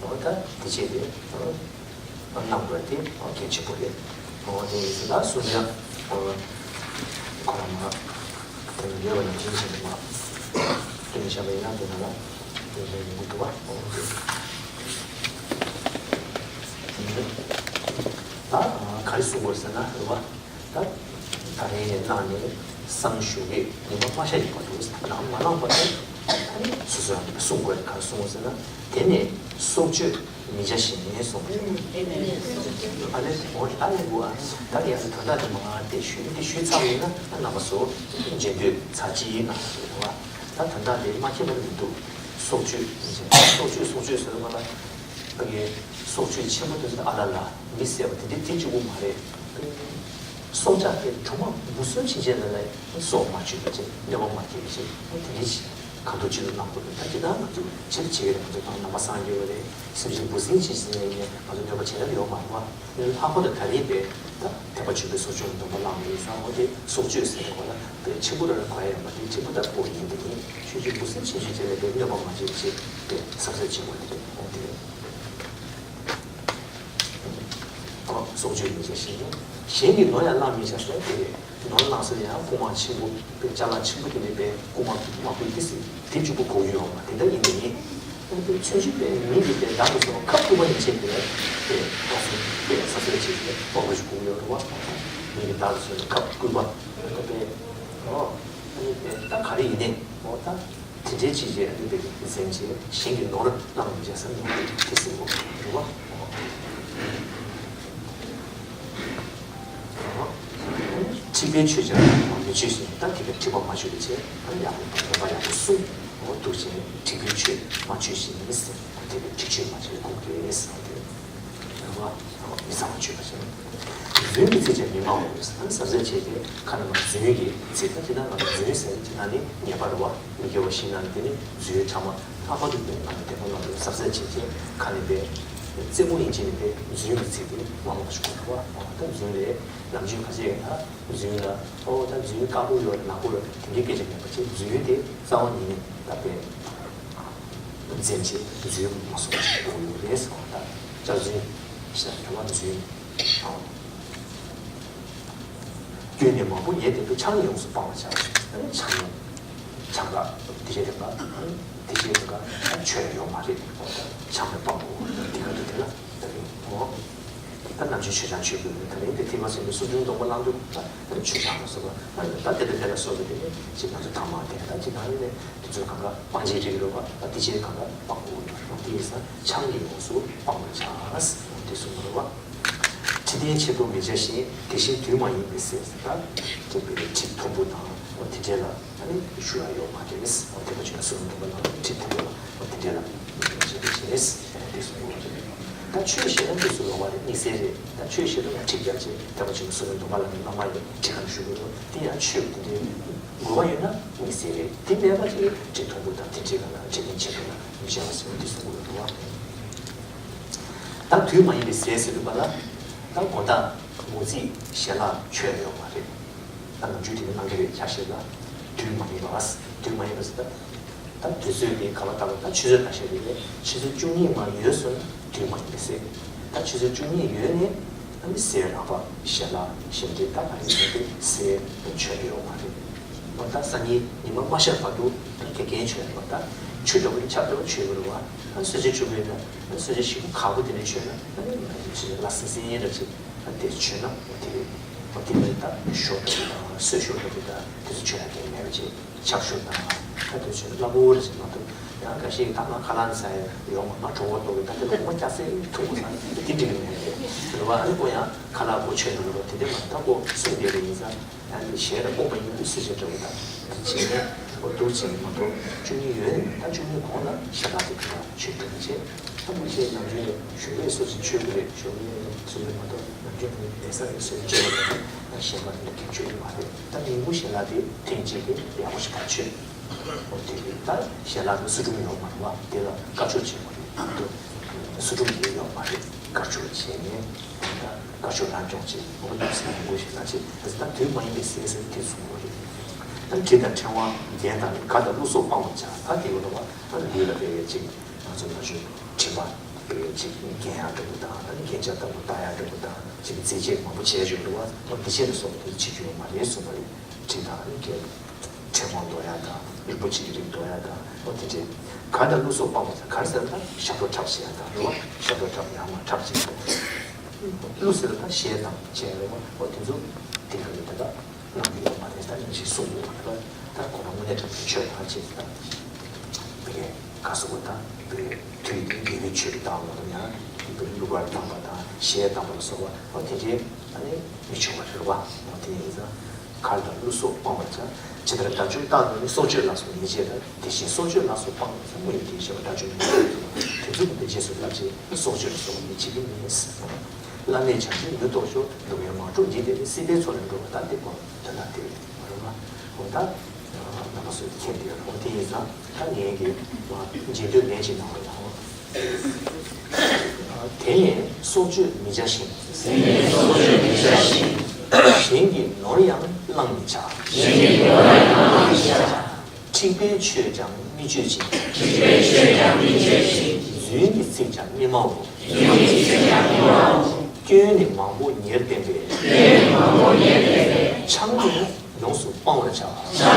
འོ་ད་འདི་བྱས་ཏེ་གནང་དགོས་དེ་འོ་གལ་ཆེན་པོ་རེད། འོ་དེ་ཡིན་ཙང་ད་སྲུང་བྱ་འོ་ཁོ་རང་མ་དེ་ནི་ཡོད་པ་ནང་བཞིན་བྱས་ནས་མ་སྟོན་བཞག་པ་ཡིན་ན་དེ་ན་ལ་དེ་འདྲ་ཡོང་གི་འདུག་བ། འོ་དེ་ད་ག་རེ་གསུང་དགོས་ཟེར་ན་རེད་བ། ད་ད་རེས་ནས་གནང་ནས་སང་ཞོགས་ཀས་ཉི་མ་མ་ཤར་གྱི་བར་དུ་གནང་མ་གནང་བར་དུ་ད་ནི་སོ་སོ་རང་གིས་གསུང་དགོས་རེད། ག་རེ་གསུང་དགོས་ཟེར་ན་དེ་ནས་སྲོག་གཅོད་མི་བྱ་ཞིང་གསུངས། ཨ་ནི་འོ་ད་ནི་འོ་ད་ནི་འོ་ད་ནི་ཡང་དོན་དག་དེ་མ་དེ་ཞུས་དེ་ཞུས་ཚར་བ་ཡིན་ན་ད་རྣམ་པ་ཚོ་རྗེས་ཟློས་ཚར་གཅིག་གནང་དགོས་རེད་བ། ད་དོན་དག་དེ་མ་མཁྱེན་པ་ནི་མི་འདུག་སྲོག་གཅོད་མི་བྱ། སྲོག་གཅོད་སྲོག་གཅོད་ཟེར་བ་ལ། ཕ་གི་སྲོག་གཅོད་ཆེན་པོ་དེ་ཚོ་ཨ་ལ་ལ་མི་བསད་པ་དེ་འདྲའི་དེ་གཅིག་པུ་མ་རེད། སྲོག་ཆགས་དེ་གྲོག་མ་འབུ་སྲིན་ཕྱིན་ཆད་ལ་ལས་སྲོག་མ་གཅོད་པ་བྱས་གནོད་པ་མ་སྐྱེལ་བ་བྱས་དེ་འདྲའི་གང་ཐུབ་ཅི་ཐུབ་གནང་དགོས་རེད། ད་ཇི་ལྟར་ང་ཚོ་ཆེད་དུ་བྱེད་ཀྱི་རེད། ང་ཚོ་ད་ནང་པ་སངས་རྒྱས་པ་རེད། སེམས་ཅན་འབུ་སྲིན་ཕྱིན་ཆད་ལ་ལས་ང་ཚོ་གནོད་པ་བྱེད་ཐབས་ཡོད་མ་རེད་བ། ལྷག་པར་དུ་ད་རེས་པའི་ད་ཐེག་པ་ཆོས་པའི་སྲོག་གཅོད་སྡོམ་པ་བླངས་པ་ཡིན་ཙང་འོ་དེ་སྲོག་གཅོད་ཟེར་བ་ལ་དཔེ་ཆེན་པོ་ར་ར་གོ་ཡ་ཡོད་མ་རེད། ཆེན་པོ་ལྟ་བུ་ཡིན་དེ་ཡིན། ཆོས་ཀྱི་འབུ་སྲིན་ཕྱིན་ཆད་ལ་དཔེ་གནོད་པ་མ་བྱེད་ཅེས་དཔེ་གཟབ་གཟབ་བྱེད་དགོས་རེད། འོ་དེ་རེད། སྲོག་གཅོད་མི་བྱ་ཞིང་། གཞན་གྱི་ནོར་ཡང་བླངས་མི་བྱ་ཟེར་དེ་རེད། ནོར་བླངས་ཟེར་ཡང་རྐུན་མ་ཆེན་པོ་དཔེ་ཅ་ལག་ཆེན་པོ་དེ་འདྲ་དཔེ་རྐུན་མ་མ་རྐུ་དེ་སྲིད་དེ་གཅིག་པུ་གོ་གི་ཡོད་མ་དེ་འདྲ་ཡིན་དེ་ཡིན། ཆུང་ཆུང་པའི་མི་གི་དེ་བདག་གི་སོ་ཁབ་སྐུད་པ་ནི་བྱེད་དེ་དེ་ཁ་སང་དཔེ་ས་སེར་བྱེད་དེ་དཔོག་པ་ཞིག་དགོས་ཡོད་རེད་བ། མི་གི་བདག་གི་སོ་ཁབ་སྐུད་པ་དེ་དཔེ་ཨོ་ཨ་ནི་དཔེ་ད་ག་རེ་ཡིན་ནའི་ཨོ་ད་དེ་འདྲའི་ཅིག་བྱས་ཨ་ནི་དཔེ་གཟན་བྱས་གཞན་གྱི་ནོར་བླངས་མི་བྱ་ས་ནོར་དེ་སྲིད་དགོས་རེད་བ། འཁྲིག་པའི་ཆོས་ཀྱང་མི་སྤྱོད་ཅིང་ད་དེ་ག་འཁྲིག་པ་མ་སྤྱོད་པའི་ཕྱིར་ད་ཡག་པོ་དང་ནོར་པ་ཡག་པོ་སྲུང་འོ་འདུག་ཅིང་འཁྲིག་པའི་ཆོས་མ་སྤྱོད་ཅིང་ཟེར་དེ་ག་འཁྲིག་ཆོས་མ་སྤྱོད་དགོས་ཏེ་ཟེར་ཏེ་རེད་བ། མི་ཚངས་པ་སྤྱོད་པ་ཅན། རྫུན་གྱི་ཚིག་ཀྱང་མི་སྨྲའོ་ཟེར་ན་ཟབ་ཟབ་བྱས་ཏེ་ཁ་ནས་མ་རྫུན་གྱི་ཚིག་ད་ཅི་ད་ང་རྫུན་ཟེར་ཅི་ད་ནི་ཉེས་པ་རེད་བ། མི་དགེ་བ་བཞི་ནང་དེ་ནི་རྫུན་ཕྲ་མ་ལྷག་པར་དུ་ནི་ང་ལ་དེ་མོ་ལ་ཟབ་ཟབ་བྱས་ཏེ་ཁ་ནས་པའི་རྩེད་མོ་ཡིན་གཅིག་ནས་པའི་རྫུན་གྱི་ཚིག་དེ་མ་མང་པོ་ཞིག་གོ་རེད་བ། ད་རྫུན་ལས། ནམ་རྒྱུན་ཁ་ཤས་ཀྱིས་ད་རྫུན་ལ་ཨོ་ད་རྫུན་དཀར་པོ་ཡོད་ནག་པོ་ཡོད་དེ་འདྲའི་སྐད་ཆ་མེད་པ་བྱས་རྫུན་དེ་རྩ་བ་ཉིད་ནས་ད་དཔེ་འཛེམ་བྱས་རྫུན་མ་གསུང་བ་ཞིག་དགོས་ཡོད་རེད་ཟེར་བ། ད་སྐྱག་རྫུན་ཟེར་ན་དེ་བ་རྫུན་དང་། སྐྱོན་ནི་མང་པོ་ཡོད་དེ་དཔེ་ཆང་ནི་ཡོངས་སུ་སྤང་བར་བྱ་ཟེར་ན་ཆང་ནི། ཆང་རག་དེ་བྱས་དེ་འགའ་དེ་བྱས་དེ་འགའ་ཆོས་ཡོད་མ་རེད། ཆང་མེད་པ་མོ་དེ་ག་དུ་དེ་ལ་ད་རིང་མོ། ད་ནམ་རྒྱུན་མཆོད་ཆང་མཆོད་དགོས་ནི་ད་རིང་དེ་ཐེག་པ་ཆེན་པོའི་གསུང་འབྱོན་སྡོམ་པ་བླང་དུས་ད་མཆོད་ཆང་ལ་སོགས་པ་ད་དེ་ལྟ་དེ་ལ་སོགས་པའི་དེ་ནི་ཅིག་ང་ཚོ་ཐ་མག་དེ་ད་ཅིག་ནང་ཡིན་ནས་དེ་ཚོ་གང་ག་སྤང་བྱའི་རིགས་རེད་པ། ད་དེ་ཕྱིར་གང་ག་སྤང་དགོས་ཡོད་རེད། དེ་ཡིན་ཙང་ཆང་གི་ཡོངས་སུ་སྤང་བར་བྱ། དེ་གསུངས་པ་རེད་པ། ཁྲི་སྟན་ཆེ་མཐོང་མི་བྱ་ཞིང་། དེ་བཞིན་དུས་མ་ཡིན་པའི་ཟས་ཟེར་ད་དེ་བས་ཁྲི་མཐོན་པོ་དང་དེ་འདྲས་ལ། ཨ་ནི་ཞུ་ཡ་ཡོད་མ་རེད། འོ་དེ་པ་ཅིག་ལ་སོ་སོ་འདོད་པ་ལ་ཁྲིད་ཐུབ་པ་འོ་དེ་འདྲ་ལ་ཞེས་པའི་ཞེས་དེ་སོ་སོ་རེད། ད་ཆོས་བཤད་ན་དེ་སུ་ལོག་པ་རེད། དམིགས་བསལ་རེད། ད་ཆོས་བཤད་ན་ཁྲིད་རྒྱག་ཅེས་དེ་པ་ཅིག་ལ་སོ་སོ་འདོད་པ་ལ་ནི་བླ་མ་ཡོད་ཁྲིད་ག་ལ་ཞུ་དགོས་རེད། དེ་ཡང་ཆོས་དེ་འདྲའི་དགོས་པ་ཡོད་ན་དམིགས་བསལ་རེད། དེ་མེད་པ་ཅིག་ཁྲིད་མཐོན་པོ་དང་དེ་འདྲའི་ག་ལ་ཁྲིད་མཁན་ཆེ་དྲགས་ལ་མི་བྱ་བ་ཟེར་བ་དེ་སོ་སོ་རེད་དོ། ད་དུས་མ་ཡིན་པའི་ཟས་ཟེར་བ་ལ་ད་དགོང་དག་མོ་རྩིས་ཞལ་ལག་མཆོད་ཡོད་མ་རེད། ད་ནམ་རྒྱུན་དེ་ནི་གནང་གི་རེད། ཆ་ཤས་ལ་དུས་མ་ཡིན་པ། དུས་མ་ཡིན་པ་ཟེར་ད་ད་དུས་ཚོད་དེ་ག་བ་ལྟ་བ་ད་ཆུ་ཚོད་ལྟ་བཤད་དེ་རེད། ཆུ་ཚོད་བཅུ་གཉིས་མ་ཡོལ་སོང་ན་དུས་མ་ཡིན་པའི་ཟས། ད་ཆུ་ཚོད་བཅུ་གཉིས་ཡོལ་ནས་ཨ་ནི་ཟས་རག་པ་ཞལ་ལག་ཞལ་འདྲེན་ད་ག་རེ་ཟེར་དེ་ཟས་མཆོད་ཡོད་མ་རེད། འོ་ད་སང་ཉིན་ཉི་མ་མ་ཤར་བར་དུ་ད་དགེ་རྒན་མཆོད་ཡོད་པ། ད་ཆུ་འདྲ་བོ་ཆར་འདྲ་བོ་ཆོད་ཡོད་རེད་པ། ཨ་གསོལ་ཇ་མཆོད་ཀྱི་ཡོད་ན་ཨ་གསོལ་ཇ་ཞིམ་པོ་ཁ་པོ་དེ་ནས་མཆོད་ན་ཨ་ནི་ང་ཚོ་ལ་སིང་སིང་འདྲ་ཅིག་ཨ་དེ་མཆོད་ན་འོ་དེ་རེད། འོ་དེ་མིན་ད་ཞོ་འདྲ་བོ་དང་གསོལ་ཞོ་འདྲ་བོ་དང་དེ་ཚོ་མཆོད་ན་འགྲིག་མེད་པ་ཅིག་ཆབ་ཞོ་དང་ད་དེ་ཚོ་སླ་པོ་རེད་ཟེར་མ་གཏོགས། ཡང་འགའ་ཞིག་ད་ང་ཁ་ལག་ཟ་ཡ་ཡོང་བ་ང་གྲོད་ཁོག་ལྟོགས་གི་ད་དེ་ལ་སྒོ་རྒྱག་སའི་ཐུག་པ་ཟ་དེ་འགྲིག་གི་མེད་རེད། རེད་བ། ཨ་ནི་ཁོ་ཡང་ཁ་ལག་སྒོ་ཆོད་འགྲོ་རེད་བ། དེ་འདྲ་མ་ད་ཁོ་གསུངས་བསྡད་པ་ཡིན་ཙང་ཡང་ནི་ཞལ་ལ་སྤོབས་པ་ཡིན་པའི་སྲིད་ཇུས་འདྲ་བོ་དང་དེ་བྱས་ནས་ཁོ་འདུག་བྱས་ནས་མ་གཏོགས་བཅུ་གཉིས་ཡོལ་ནས་ད་བཅུ་གཉིས་གོང་ལ་ཞལ་ལག་དེ་ག་ལ་ཆོད་འགྲོ་གི་བྱས། ད་མི་ཆེ་ནམ་རྒྱུན་ནས་ཞོགས་ཀས་སོ་སོ་མཆོད་ཀྱི་རེད། ཞོགས་ཀས་སོ་སོ་མ་གཏོགས་ནམ་རྒྱུན་ནས་ལས་ས་རེད་སོ་སོ་མཆོད་ཀྱི་རེད། ད་གཞན་པ་དེ་འདྲ་གལ་ཆེ་གི་མ་རེད། ད་ཉིན་གུང་ཞལ་ལག་དེ་ཐེངས་གཅིག་གིས་ཡག་པོ་ཞིག་ག་ཆོད། འོ་དེ་རེད། ད་ཞལ་ལག་ཏུ་སུ་སྒྲུང་ཡོད་མ་རེད་བ། དེ་ལ་དཀར་ཕྱོགས་བྱེད་དགོས་རེད། སུ་སྒྲུང་དེ་ཡོད་མ་རེད། དཀར་ཕྱོགས་བྱས་ནས་ད་དཀར་ཕྱོགས་རང་སྐྱོང་བྱེད་དགོས་རེད། སུ་སྒྲུང་དགོས་ཞེ་ན་ཆེ། ད་དུས་མ་ཡིན་པའི་ཟས་ཟེར་དེ་གསུང་དགོས་རེད། ད་དྲི་དང་ཕྲེང་བ་རྒྱན་དང་ནི། གར་དང་བླུགས་སོགས་སྤང་བར་བྱ། ད་དེ་ཡོད་རེད་བ། ད་ལུས་ལ་དཔེ་ཅིག་ང་ཚོ་ན་གཞོན་དྲི་མ་དཔེ་ཅིག་རྒྱན་ཡག་འདྲ་པོ་དང་ད་ནི་རྒྱན་ཆ་ལྟ་བུ་ལྟ་ཡག་འདྲ་པོ་དང་ཅིག་མཛེས་ཆས་མང་པོ་བྱས་ཡོད་རེད་བ། ད་འདི་བྱས་ནས་སོགས་དེ་བྱེད་རྒྱུ་ཡོད་མ་རེད་གསུངས་པ་རེད། དྲི་དང་ནི་རྒྱན། ཕྲེང་བ་འདོགས་ཡག་དང་རིན་པོ་ཆེ་གི་རིགས་འདོགས་ཡག་དང་འོ་དེ་འདྲས། གར་དང་བླུགས་སོགས་སྤང་བ་དང་། གར་ཟེར་ན་ཞབས་བྲོ་འཁྲབ་བྱེད་ཡག་དང་རེད་བ། ཞབས་བྲོ་འཁྲབ་ཡག་མ་འཁྲབ་བྱེད་ཡག་དང་། བླུགས་ཟེར་ན་གཞས་དང་བྱས་རེད་བ། འོ་དེ་ཚོ་དེ་ག་ནས་ད་ལྟ་གནང་གི་ཡོད་མ་རེད། ད་ཡིན་གཅིག་གསུང་དགོས་པ་རེད་བ། ད་ཁོ་རང་དངོས་གནས་དྲང་གནས་ཆོས་དང་བྱེད་དང་། བི་གའི་ག་སོགས་པ་དང་བི་གའི་དུས་དེ་དགེ་བའི་ཆོས་ཀྱི་བཏང་བ་དང་ཡང་བི་གའི་གླུ་གར་བཏང་བ་དང་གཞས་བཏང་བ་ལ་སོགས་པ་འོ་དེ་འདྲའི་ཨ་ནི་མི་ཆོག་པ་རེད་བ། འོ་དེ་ཡིན་ཙང་། གར་དང་བླུགས་སོགས་སྤང་བར་བྱ། ཇི་ལྟར་དགྲ་བཅོམ་རྟག་ཏུ་ནི། སྲོག་གཅོད་ལ་སོགས་མི་བྱེད་པར། དེ་བཞིན་སྲོག་གཅོད་ལ་སོགས་སྤང་བར་བྱ། དངོས་ཡོད་དེའི་ཞེས་པ་དགྲ་བཅོམ་པའི་དེ་ཚོ་གི་རྗེས་སུ་བསླབ་བྱས་སྲོག་གཅོད་ལ་སོགས་མི་བྱེད་ཀྱི་མིན། བླ་མེད་བྱང་ཆུབ་མྱུར་ཐོབ་ཤོག་སྡུག་བསྔལ་མང་དྲགས་འཇིག་རྟེན་ནི། སྲིད་པའི་མཚོ་ལས་འགྲོ་བ་དང་། དེ་ཀོ་དོན་དག་དེ་མ་རུང་བ། འོ་ད་རྣམ་པ་སོ་སོའི་ཁྱེར་དེ་ཡོད་རེད། འོ་དེ་ཡིན་ཙང་ད་ངས་ཀྱི་མཇལ་དུས་ལན་ཅིག་གནང་བ་ཡང་། དེ་ནས་སྲོག་གཅོད་མི་བྱ་ཞིང་། དེ་ནས་སྲོག་གཅོད་མི་བྱ་ཞིང་། གཞན་གྱིས་ནོར་ཡང་བླང་མི་བྱ། གཞན་གྱིས་ནོར་ཡང་བླང་མི་བྱ། འཁྲིག་པའི་ཆོས་ཀྱང་མི་སྤྱོད་ཅིང་། འཁྲིག་པའི་ཆོས་ཀྱང་མི་སྤྱོད་ཅིང་། རྫུན་གྱི་ཚིག་ཀྱང་མི་སྨྲའོ། རྫུན་གྱི་ཚིག་ཀྱང་མི་སྨྲའོ། སྐྱོན་ནི་མང་པོ་ཉེར་བསྟན་པས། སྐྱོན་ནི་མང་པོ་ཉེར་བསྟན་པས། ཆང་ནི་ཡོངས་སུ་སྤང་བར་བྱ། ཆང་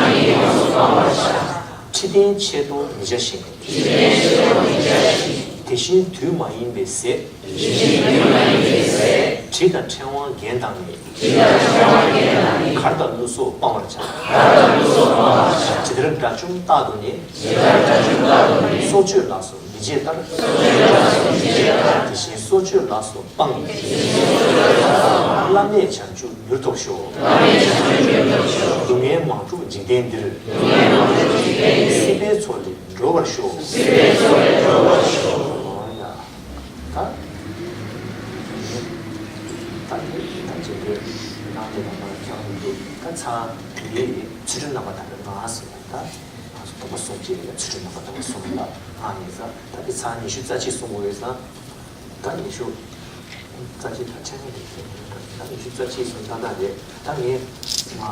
ནི་ཡོངས་སུ་སྤང་བར་བྱ། ཁྲི་སྟན་ཆེ་མཐོང་མི་བྱ་ཞིང་། ཁྲི་སྟན་ཆེ་མཐོང་མི་བྱ་ཞིང་། དེ་བཞིན་དུས་མ་ཡིན་པའི་ཟས། དེ་བཞིན་དུས་མ་ཡིན་པའི་ཟས། དྲི་དང་ཕྲེང་བ་རྒྱན་དང་ནི། དྲི་དང་ཕྲེང་བ་རྒྱན་དང་ནི། གར་དང་བླུགས་སོགས་སྤང་བར་བྱ། གར་དང་བླུགས་སོགས་སྤང་བར་བྱ། ཇི་ལྟར་དགྲ་བཅོམ་རྟག་ཏུ་ནི། ཇི་ལྟར་དགྲ་བཅོམ་རྟག་ཏུ་ནི། སྲོག་གཅོད་ལ་སོགས་མི་བྱེད་ལྟར། སྲོག་གཅོད་ལ་སོགས་མི་བྱེད་ལྟར། དེ་བཞིན་སྲོག་གཅོད་ལ་སོགས་སྤང་། དེ་བཞིན་སྲོག་གཅོད་ལ་སོགས་སྤང་། བླ་མེད་བྱང་ཆུབ་མྱུར་ཐོབ་ཤོག། བླ་མེད་བྱང་ཆུབ་མྱུར་ཐོབ་ཤོག། སྡུག་བསྔལ་མང་དྲགས་འཇིག་རྟེན་འདིར། སྡུག་བསྔལ་མང་དྲགས་འཇིག་རྟེན་འདིར། སྲིད་པའི་མཚོ་ལས་འགྲོལ་བར་ཤོག། སྲིད་པའི་མཚོ་ལས་འགྲོལ་བར་ཤོག། ཨོ་ཡ། ད། ད་འདི་ད་བྱེད་དུས་ནང་དེ་ནང་ལ་ཁྱབ་མི་འདུག། ད་ཚང་འདི་ཚུལ་ཁྲིམས་རྣམ་པར་དག་པའི་ལྔ་ཟེར་བ་ད་ང་ཚོ་སྡོམ་པ་གསུམ་བཅས་ལ་ཚུལ་ཁྲིམས་རྣམ་པར་དག་པ་གསུམ་ལ་ཨ་ཡིན་ཙང་ད་འདི་ཚང་ཉི་ཤུ་རྩ་གཅིག་གསུང་དགོས་ཡོད་ཙང་། ད་ཉི་ཤུ་རྩ་གཅིག་ད་ཕྲན་བུ་དེ་ད་ཉི་ཤུ་རྩ་གཅིག་གསུང་ཏག་ཏག་རེད། ད་ངས་མ་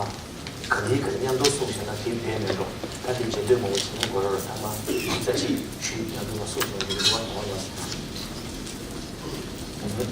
ག་འདིའི་ག་མཉམ་དུ་གསུང་བྱས་ན་དེ་བས་མེད་འགྲོ། ད་དེ་འཇལ་འདོད་མང་པོ་བྱེད་ན་དགོས་ར་ར། ད་མ་ཉི་ཤུ་རྩ་གཅིག་ཞུས་མཉམ་དུ་མ་གསུང་བྱས་ན་དེ་འགྲོ་བ་གཏོང་བ་ཡོང་ཟེར།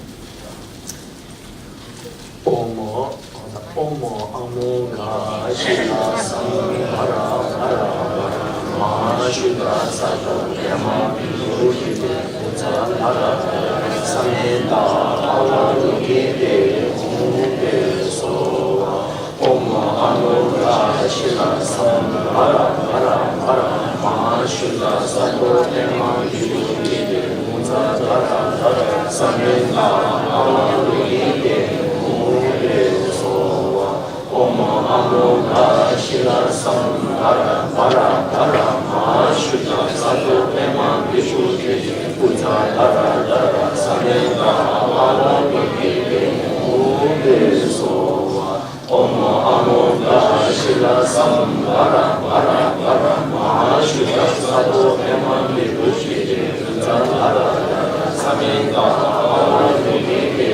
ཨོ་མོ་ཨོ་ད་ ཨོཾ་ཨ་མོ་གྷ་ཤི་ལ་སཾ་བྷ་ར་བྷ་ར་བྷ་ར་མ་ཧཱ་ཤུདྡྷ་སཏྭ་པྲ་མ་བི་ཤུདྡྷི་ཏེ་བྷུ་ཛ་དྷ་ར་དྷ་ར་ས་མེ་ཏ་ཨ་ཝ་ལོ་ཀི་ཏེ་ཧཱུྃ་ཏེ་སྭཱ་ཧཱ། ཨོཾ་ཨ་མོ་གྷ་ཤི་ལ་སཾ་བྷ་ར་བྷ་ར་བྷ་ར་མ་ཧཱ་ཤུདྡྷ་སཏྭ་པྲ་མ་བི་ཤུདྡྷི་ཏེ་བྷུ་ཛ་དྷ་ར་དྷ་ར་ས་མེ་ཏ་ཨ་ཝ་ལོ་ཀི་ཏེ་ཧཱུྃ་ཏེ་སྭཱ་ཧཱ། ཨོཾ་ཨ་མོ་གྷ་ཤི་ལ་སཾ་བྷ་ར་བྷ་ར་བྷ་ར་མ་ཧཱ་ཤུདྡྷ་སཏྭ་པྲ་མ་བི་ཤུདྡྷི་ཏེ་བྷུ་ཛ་དྷ་ར་དྷ་ར་ས་མེ་ཏ་ཨ་ཝ་ལོ་ཀི་ཏེ་ཧཱུྃ་ཏེ་སྭཱ་ཧཱ། ཨོཾ་ཨ་མོ་གྷ་ཤི་ལ་སཾ་བྷ་ར་བྷ་ར་བྷ་ར་མ་ཧཱ་ཤུདྡྷ་སཏྭ་པྲ་མ་བི་ཤུདྡྷི་ཏེ་བྷུ་ཛ་དྷ་ར་དྷ་ར་ས་མེ་ཏ་ཨ་ཝ་ལོ་ཀི་ཏེ་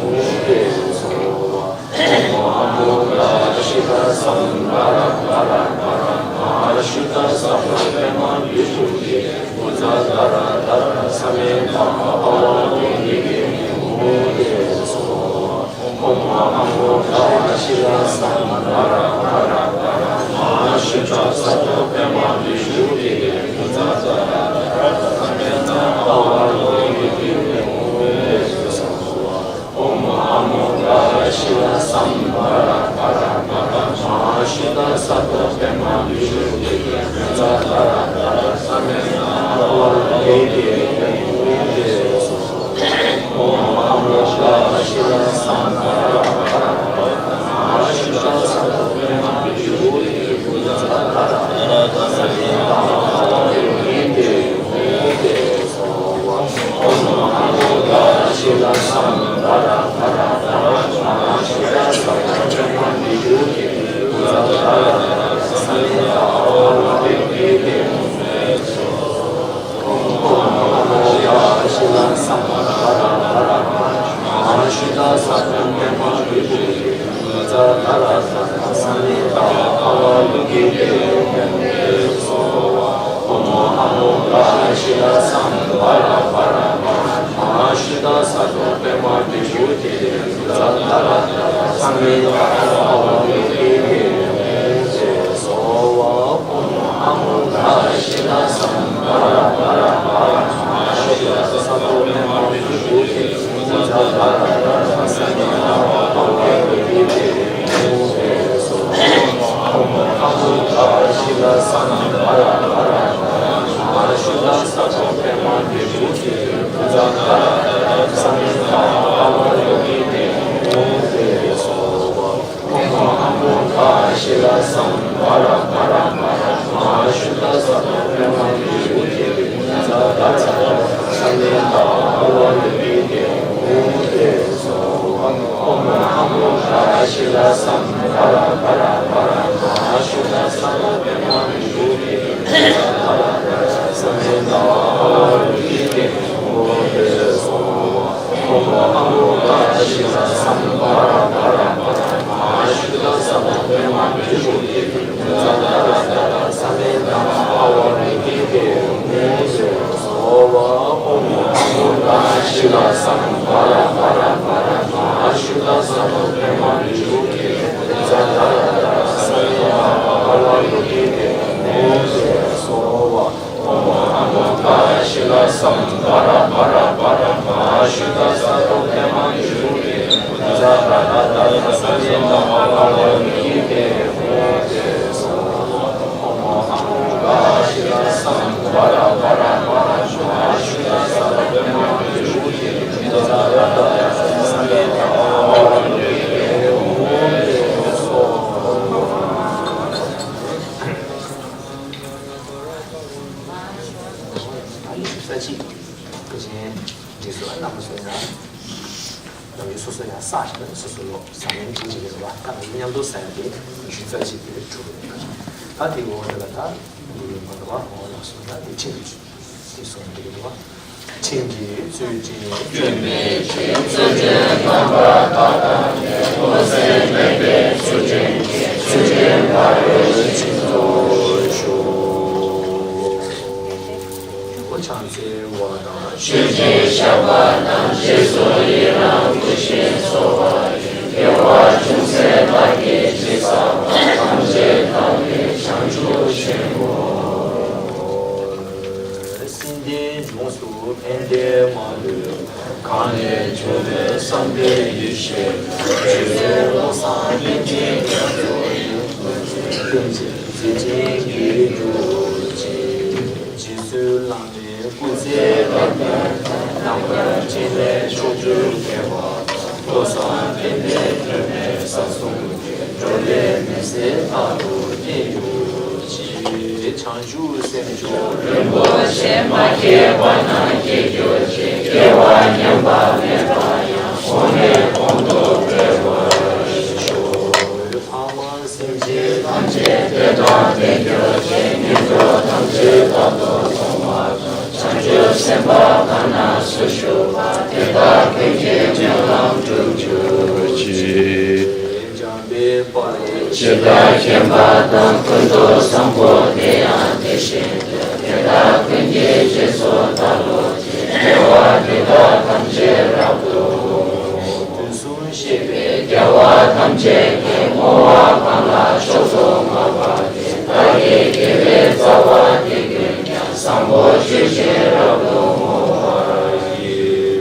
ཧཱུྃ་ཏེ་སྭཱ་ཧཱ། ཨོཾ་ཨ་མོ་གྷ་ཤི་ལ་སཾ་བྷ་ར་བྷ་ར་བྷ་ར་མ་ཧཱ་ཤུདྡྷ་སཏྭ་པྲ་མ་བི་ཤུདྡྷི་ཏེ་བྷུ་ཛ་དྷ་ར་དྷ་ར་ས་མེ་ཏ་ཨ་ཝ་ལོ་ཀི་ཏེ་ཧཱུྃ་ཏེ་སྭཱ་ཧཱ། ཨོཾ་ཨ་མོ་གྷ་ཤི་ལ་སཾ་བྷ་ར་བྷ་ར་བྷ་ར་མ་ཧཱ་ཤུདྡྷ་སཏྭ་པྲ་མ་བི་ཤུདྡྷི་ཏེ་བྷུ་ཛ་དྷ་ར་དྷ་ར་ས་མེ་ཏ་ཨ་ཝ་ལོ་ཀི་ཏེ་ཧཱུྃ་ཏེ་སྭཱ་ཧཱ། ཨོཾ་ཨ་མོ་གྷ་ཤི་ལ་སཾ་བྷ་ར་བྷ་ར་བྷ་ར་མ་ཧཱ་ཤུདྡྷ་སཏྭ་པྲ་མ་བི་ཤུདྡྷི་ཏེ་བྷུ་ཛ་དྷ་ར་དྷ་ར་ས་མེ་ཏ་ཨ་ཝ་ལོ་ཀི་ཏེ་ཧཱུྃ་ཏེ་སྭཱ་ཧཱ། ཨོཾ་ཨ་མོ་གྷ་ཤི་ལ་སཾ་བྷ་ར་བྷ་ར་བྷ་ར་མ་ཧཱ་ཤུདྡྷ་སཏྭ་པྲ་མ་བི་ཤུདྡྷི་ཏེ་བྷུ་ཛ་དྷ་ར་དྷ་ར་ས་མེ་ཏ་ཨ་ཝ་ལོ་ཀི་ཏེ་ཧཱུྃ་ཏེ་སྭཱ་ཧཱ། ཨོཾ་ཨ་མོ་གྷ་ཤི་ལ་སཾ་བྷ་ར་བྷ་ར་བྷ་ར་མ་ཧཱ་ཤུདྡྷ་སཏྭ་པྲ་མ་བི་ཤུདྡྷི་ཏེ་བྷུ་ཛ་དྷ་ར་དྷ་ར་ས་མེ་ཏ་ཨ་ཝ་ལོ་ཀི་ཏེ་ཧཱུྃ་ཏེ་སྭཱ་ཧཱ། ཨོཾ་ཨ་མོ་གྷ་ཤི་ལ་སཾ་བྷ་ར་བྷ་ར་བྷ་ར་མ་ཧཱ་ཤུདྡྷ་སཏྭ་པྲ་མ་བི་ཤུདྡྷི་ཏེ་བྷུ་ཛ་དྷ་ར་དྷ་ར་ས་མེ་ཏ་ཨ་ཝ་ལོ་ཀི་ཏེ་ཧཱུྃ་ཏེ་སྭཱ་ཧཱ། ཨོཾ་ཨ་མོ་གྷ་ཤི་ལ་སཾ་བྷ་ར་བྷ་ར་བྷ་ར་མ་ཧཱ་ཤུདྡྷ་སཏྭ་པྲ་མ་བི་ཤུདྡྷི་ཏེ་བྷུ་ཛ་དྷ་ར་དྷ་ར་ས་མེ་ཏ་ཨ་ཝ་ལོ་ཀི་ཏེ་ཧཱུྃ་ཏེ་སྭཱ་ཧཱ། ཨོཾ་ཨ་མོ་གྷ་ཤི་ལ་སཾ་བྷ་ར་བྷ་ར་བྷ་ར་མ་ཧཱ་ཤུདྡྷ་སཏྭ་པྲ་མ་བི་ཤུདྡྷི་ཏེ་བྷུ་ཛ་དྷ་ར་དྷ་ར་ས་མེ་ཏ་ཨ་ཝ་ལོ་ཀི་ཏེ་ཧཱུྃ་ཏེ་སྭཱ་ཧཱ། ཨོཾ་ཨ་མོ་གྷ་ཤི་ལ་སཾ་བྷ་ར་བྷ་ར་བྷ་ར་མ་ཧཱ་ཤུདྡྷ་སཏྭ་པྲ་མ་བི་ཤུདྡྷི་ཏེ་བྷུ་ཛ་དྷ་ར་དྷ་ར་ས་མེ་ཏ་ཨ་ཝ་ལོ་ཀི་ཏེ་ཧཱུྃ་ཏེ་སྭཱ་ཧཱ། ཨོཾ་ཨ་མོ་གྷ་ཤི་ལ་སཾ་བྷ་ར་བྷ་ར་བྷ་ར་མ་ཧཱ་ཤུདྡྷ་སཏྭ་པྲ་མ་བི་ཤུདྡྷི་ཏེ་བྷུ་ཛ་དྷ་ར་དྷ་ར་ས་མེ་ཏ་ཨ་ཝ་ལོ་ཀི་ཏེ་ཧཱུྃ་ཏེ་སྭཱ་ཧཱ། ཨོཾ་ཨ་མོ་གྷ་ཤི་ལ་སཾ་བྷ་ར་བྷ་ར་བྷ་ར་མ་ཧཱ་ཤུདྡྷ་སཏྭ་པྲ་མ་བི་ཤུདྡྷི་ཏེ་བྷུ་ཛ་དྷ་ར་དྷ་ར་ས་མེ་ཏ་ཨ་ཝ་ལོ་ཀི་ཏེ་ཧཱུྃ་ཏེ་སྭཱ་ཧཱ། ཨོཾ་ཨ་མོ་གྷ་ཤི་ལ་སཾ་བྷ་ར་བྷ་ར་བྷ་ར་མ་ཧཱ་ཤུདྡྷ་སཏྭ་པྲ་མ་བི་ཤུདྡྷི་ཏེ་བྷུ་ཛ་དྷ་ར་དྷ་ར་ས་མེ་ཏ་ཨ་ཝ་ལོ་ཀི་ཏེ་ཧཱུྃ་ཏེ་སྭཱ་ཧཱ། ཨོཾ་ཨ་མོ་གྷ་ཤི་ལ་སཾ་བྷ་ར་བྷ་ར་བྷ་ར་མ་ཧཱ་ཤུདྡྷ་སཏྭ་པྲ་མ་བི་ཤུདྡྷི་ཏེ་བྷུ་ཛ་དྷ་ར་དྷ་ར་ས་མེ་ཏ་ཨ་ཝ་ལོ་ཀི་ཏེ་ཧཱུྃ་ཏེ་སྭཱ་ཧཱ། ཨོཾ་ཨ་མོ་གྷ་ཤི་ལ་སཾ་བྷ་ར་བྷ་ར་བྷ་ར་མ་ཧཱ་ཤུདྡྷ་སཏྭ་པྲ་མ་བི་ཤུདྡྷི་ཏེ་བྷུ་ཛ་དྷ་ར་དྷ་ར་ས་མེ་ཏ་ཨ་ཝ་ལོ་ཀི་ཏེ་ཧཱུྃ་ཏེ་སྭཱ་ཧཱ། ཨོཾ་ཨ་མོ་གྷ་ཤི་ལ་སཾ་བྷ་ར་བྷ་ར་བྷ་ར་མ་ཧཱ་ཤུདྡྷ་སཏྭ་པྲ་མ་བི་ཤུདྡྷི་ཏེ་བྷུ་ཛ་དྷ་ར་དྷ་ར་ས་མེ་ཏ་ཨ་ཝ་ལོ་ཀི་ཏེ་ཧཱུྃ་ཏེ་སྭཱ་ཧཱ། ད་ཉི་ཤུ་རྩ་གཅིག་དེ་བཞིན་འབྲས་བུ་རྣམ་པ་སོ་ཡང་། ནམ་རྒྱུན་སོ་སོ་ཡང་བསགས་ཤིང་སོ་སོ་ལོ་བཟང་ངན་སྦྱིན་བྱེད་ཀྱི་རེད་བ། ད་ང་ཚོ་མཉམ་དུ་བསགས་ཡག་དེ་ཉི་ཤུ་རྩ་གཅིག་དེ་གྲུབ་རེད། ད་དེའི་འོག་དེ་ལ་ད་འདི་མ་འདྲ་བ་འོ་ལགས་སོ། ད་དེ་ཕྲིན་ལས་ཚུལ་དེ་གསུངས་འདུག་རེད་བ། ཕྲིན་ལས་ཚུལ་ཁྲིམས་སྐྱོན་མེད་ཕྱིར། ཚུལ་ཁྲིམས་རྣམ་པར་དག་དང་ལྡན། སྤོབས་སེམས་མེད་པའི་ཚུལ་ཁྲིམས་ཀྱིས། ཚུལ་ཁྲིམས་འཕགས་པའི་ཚུལ་དུ་ཞུགས། ཕྱག་འཚལ་བ་དང་། ཆོས་ཀྱི་བཤགས་པ་དང་། རྗེས་སུ་ཡི་རང་བསྐུལ་ཞིང་གསོལ་བ་ཡི། དགེ་བ་ཅུང་ཟད་མ་ དེ་ཡོངས་སུ་ཕན་བདེའི་མ་ལུས། གང་ལས་བྱུང་བའི་བསམ་པའི་ཡེ་ཤེས། རྗེ་བཙུན་བློ་བཟང་བསྟན་འཛིན་རྒྱ་མཚོ་ཡི། བསྟན་བཅོས་མཛད་ཆེན་གྱི་གྲུབ་ཅིང་། རྗེ་བཙུན་བླ་མའི་སྐུ་ཚེ་རབས་བརྟན། རྣམ་དཀར་འཕྲིན་ལས་ཕྱོགས་བཅུར་རྒྱས་པ། བློ་བཟང་བསྟན་པའི་སྒྲོན་མེ་ས་གསུམ་འགྲོ་བའི་མི་ཚེ་མཐའ་དུ་བརྟན་གྱུར་ཅིག་བྱང་ཆུབ་སེམས་མཆོག་རིན་པོ་ཆེ་མ་སྐྱེས་པ་ན་སྐྱེ་གྱུར་ཅིག་སྐྱེ་བ་ཉམས་པ་མེད་པ་ཡང་། གོང་ནས་གོང་དུ་འཕེལ་བར་ཤོག་ཕ་མ་སེམས་ཅན་ཐམས་ཅད་བདེ་དང་ལྡན་གྱུར་ཅིག་ངན་འགྲོ་ཐམས་ཅད་རྟག་ཏུ་སྟོངས་པ་དང་། བྱང་ཆུབ་སེམས་དཔའ་གང་ན་སུ་བཞུགས་པ། དེ་དག་ཀུན་གྱི་སྨོན་ལམ་འགྲུབ་གྱུར་ཅིག་འཇམ་དཔལ་དཔའ་བོས་ཇི་ལྟར་མཁྱེན་པ་དང་། ཀུན་ཏུ་བཟང་པོ་དེ་ཡང་དེ་བཞིན་ཏེ། དེ་དག་ཀུན་གྱི་རྗེས་སུ་བདག་སློབ་ཅིང་། དགེ་བ་འདི་དག་ཐམས་ཅད་རབ་ཏུ་བསྔོ། དུས་གསུམ་གཤེགས་པའི་རྒྱལ་བ་ཐམས་ཅད་ཀྱིས། བསྔོ་བ་གང་ལ་མཆོག་ཏུ་བསྔགས་པ་དེས། བདག་གི་དགེ་བའི་རྩ་བ་འདི་ཀུན་ཀྱང་། བཟང་པོ་སྤྱོད་ཕྱིར་རབ་ཏུ་བསྔོ་བ་ཡིས།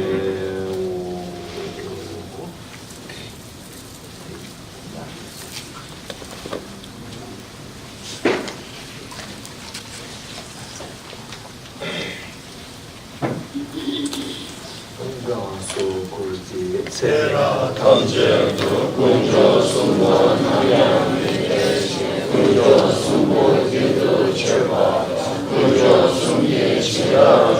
ཚེ་རབས་ཐམས་ཅད་དུ་དཀོན་མཆོག་གསུམ་པོ་ནམ་ཡང་མི་བརྗེད་ཅིང་། དཀོན་མཆོག་གསུམ་པོ་རྒྱུན་དུ་མཆོད་པ་དང་། དཀོན་མཆོག་གསུམ་གྱི་བྱིན་རླབས་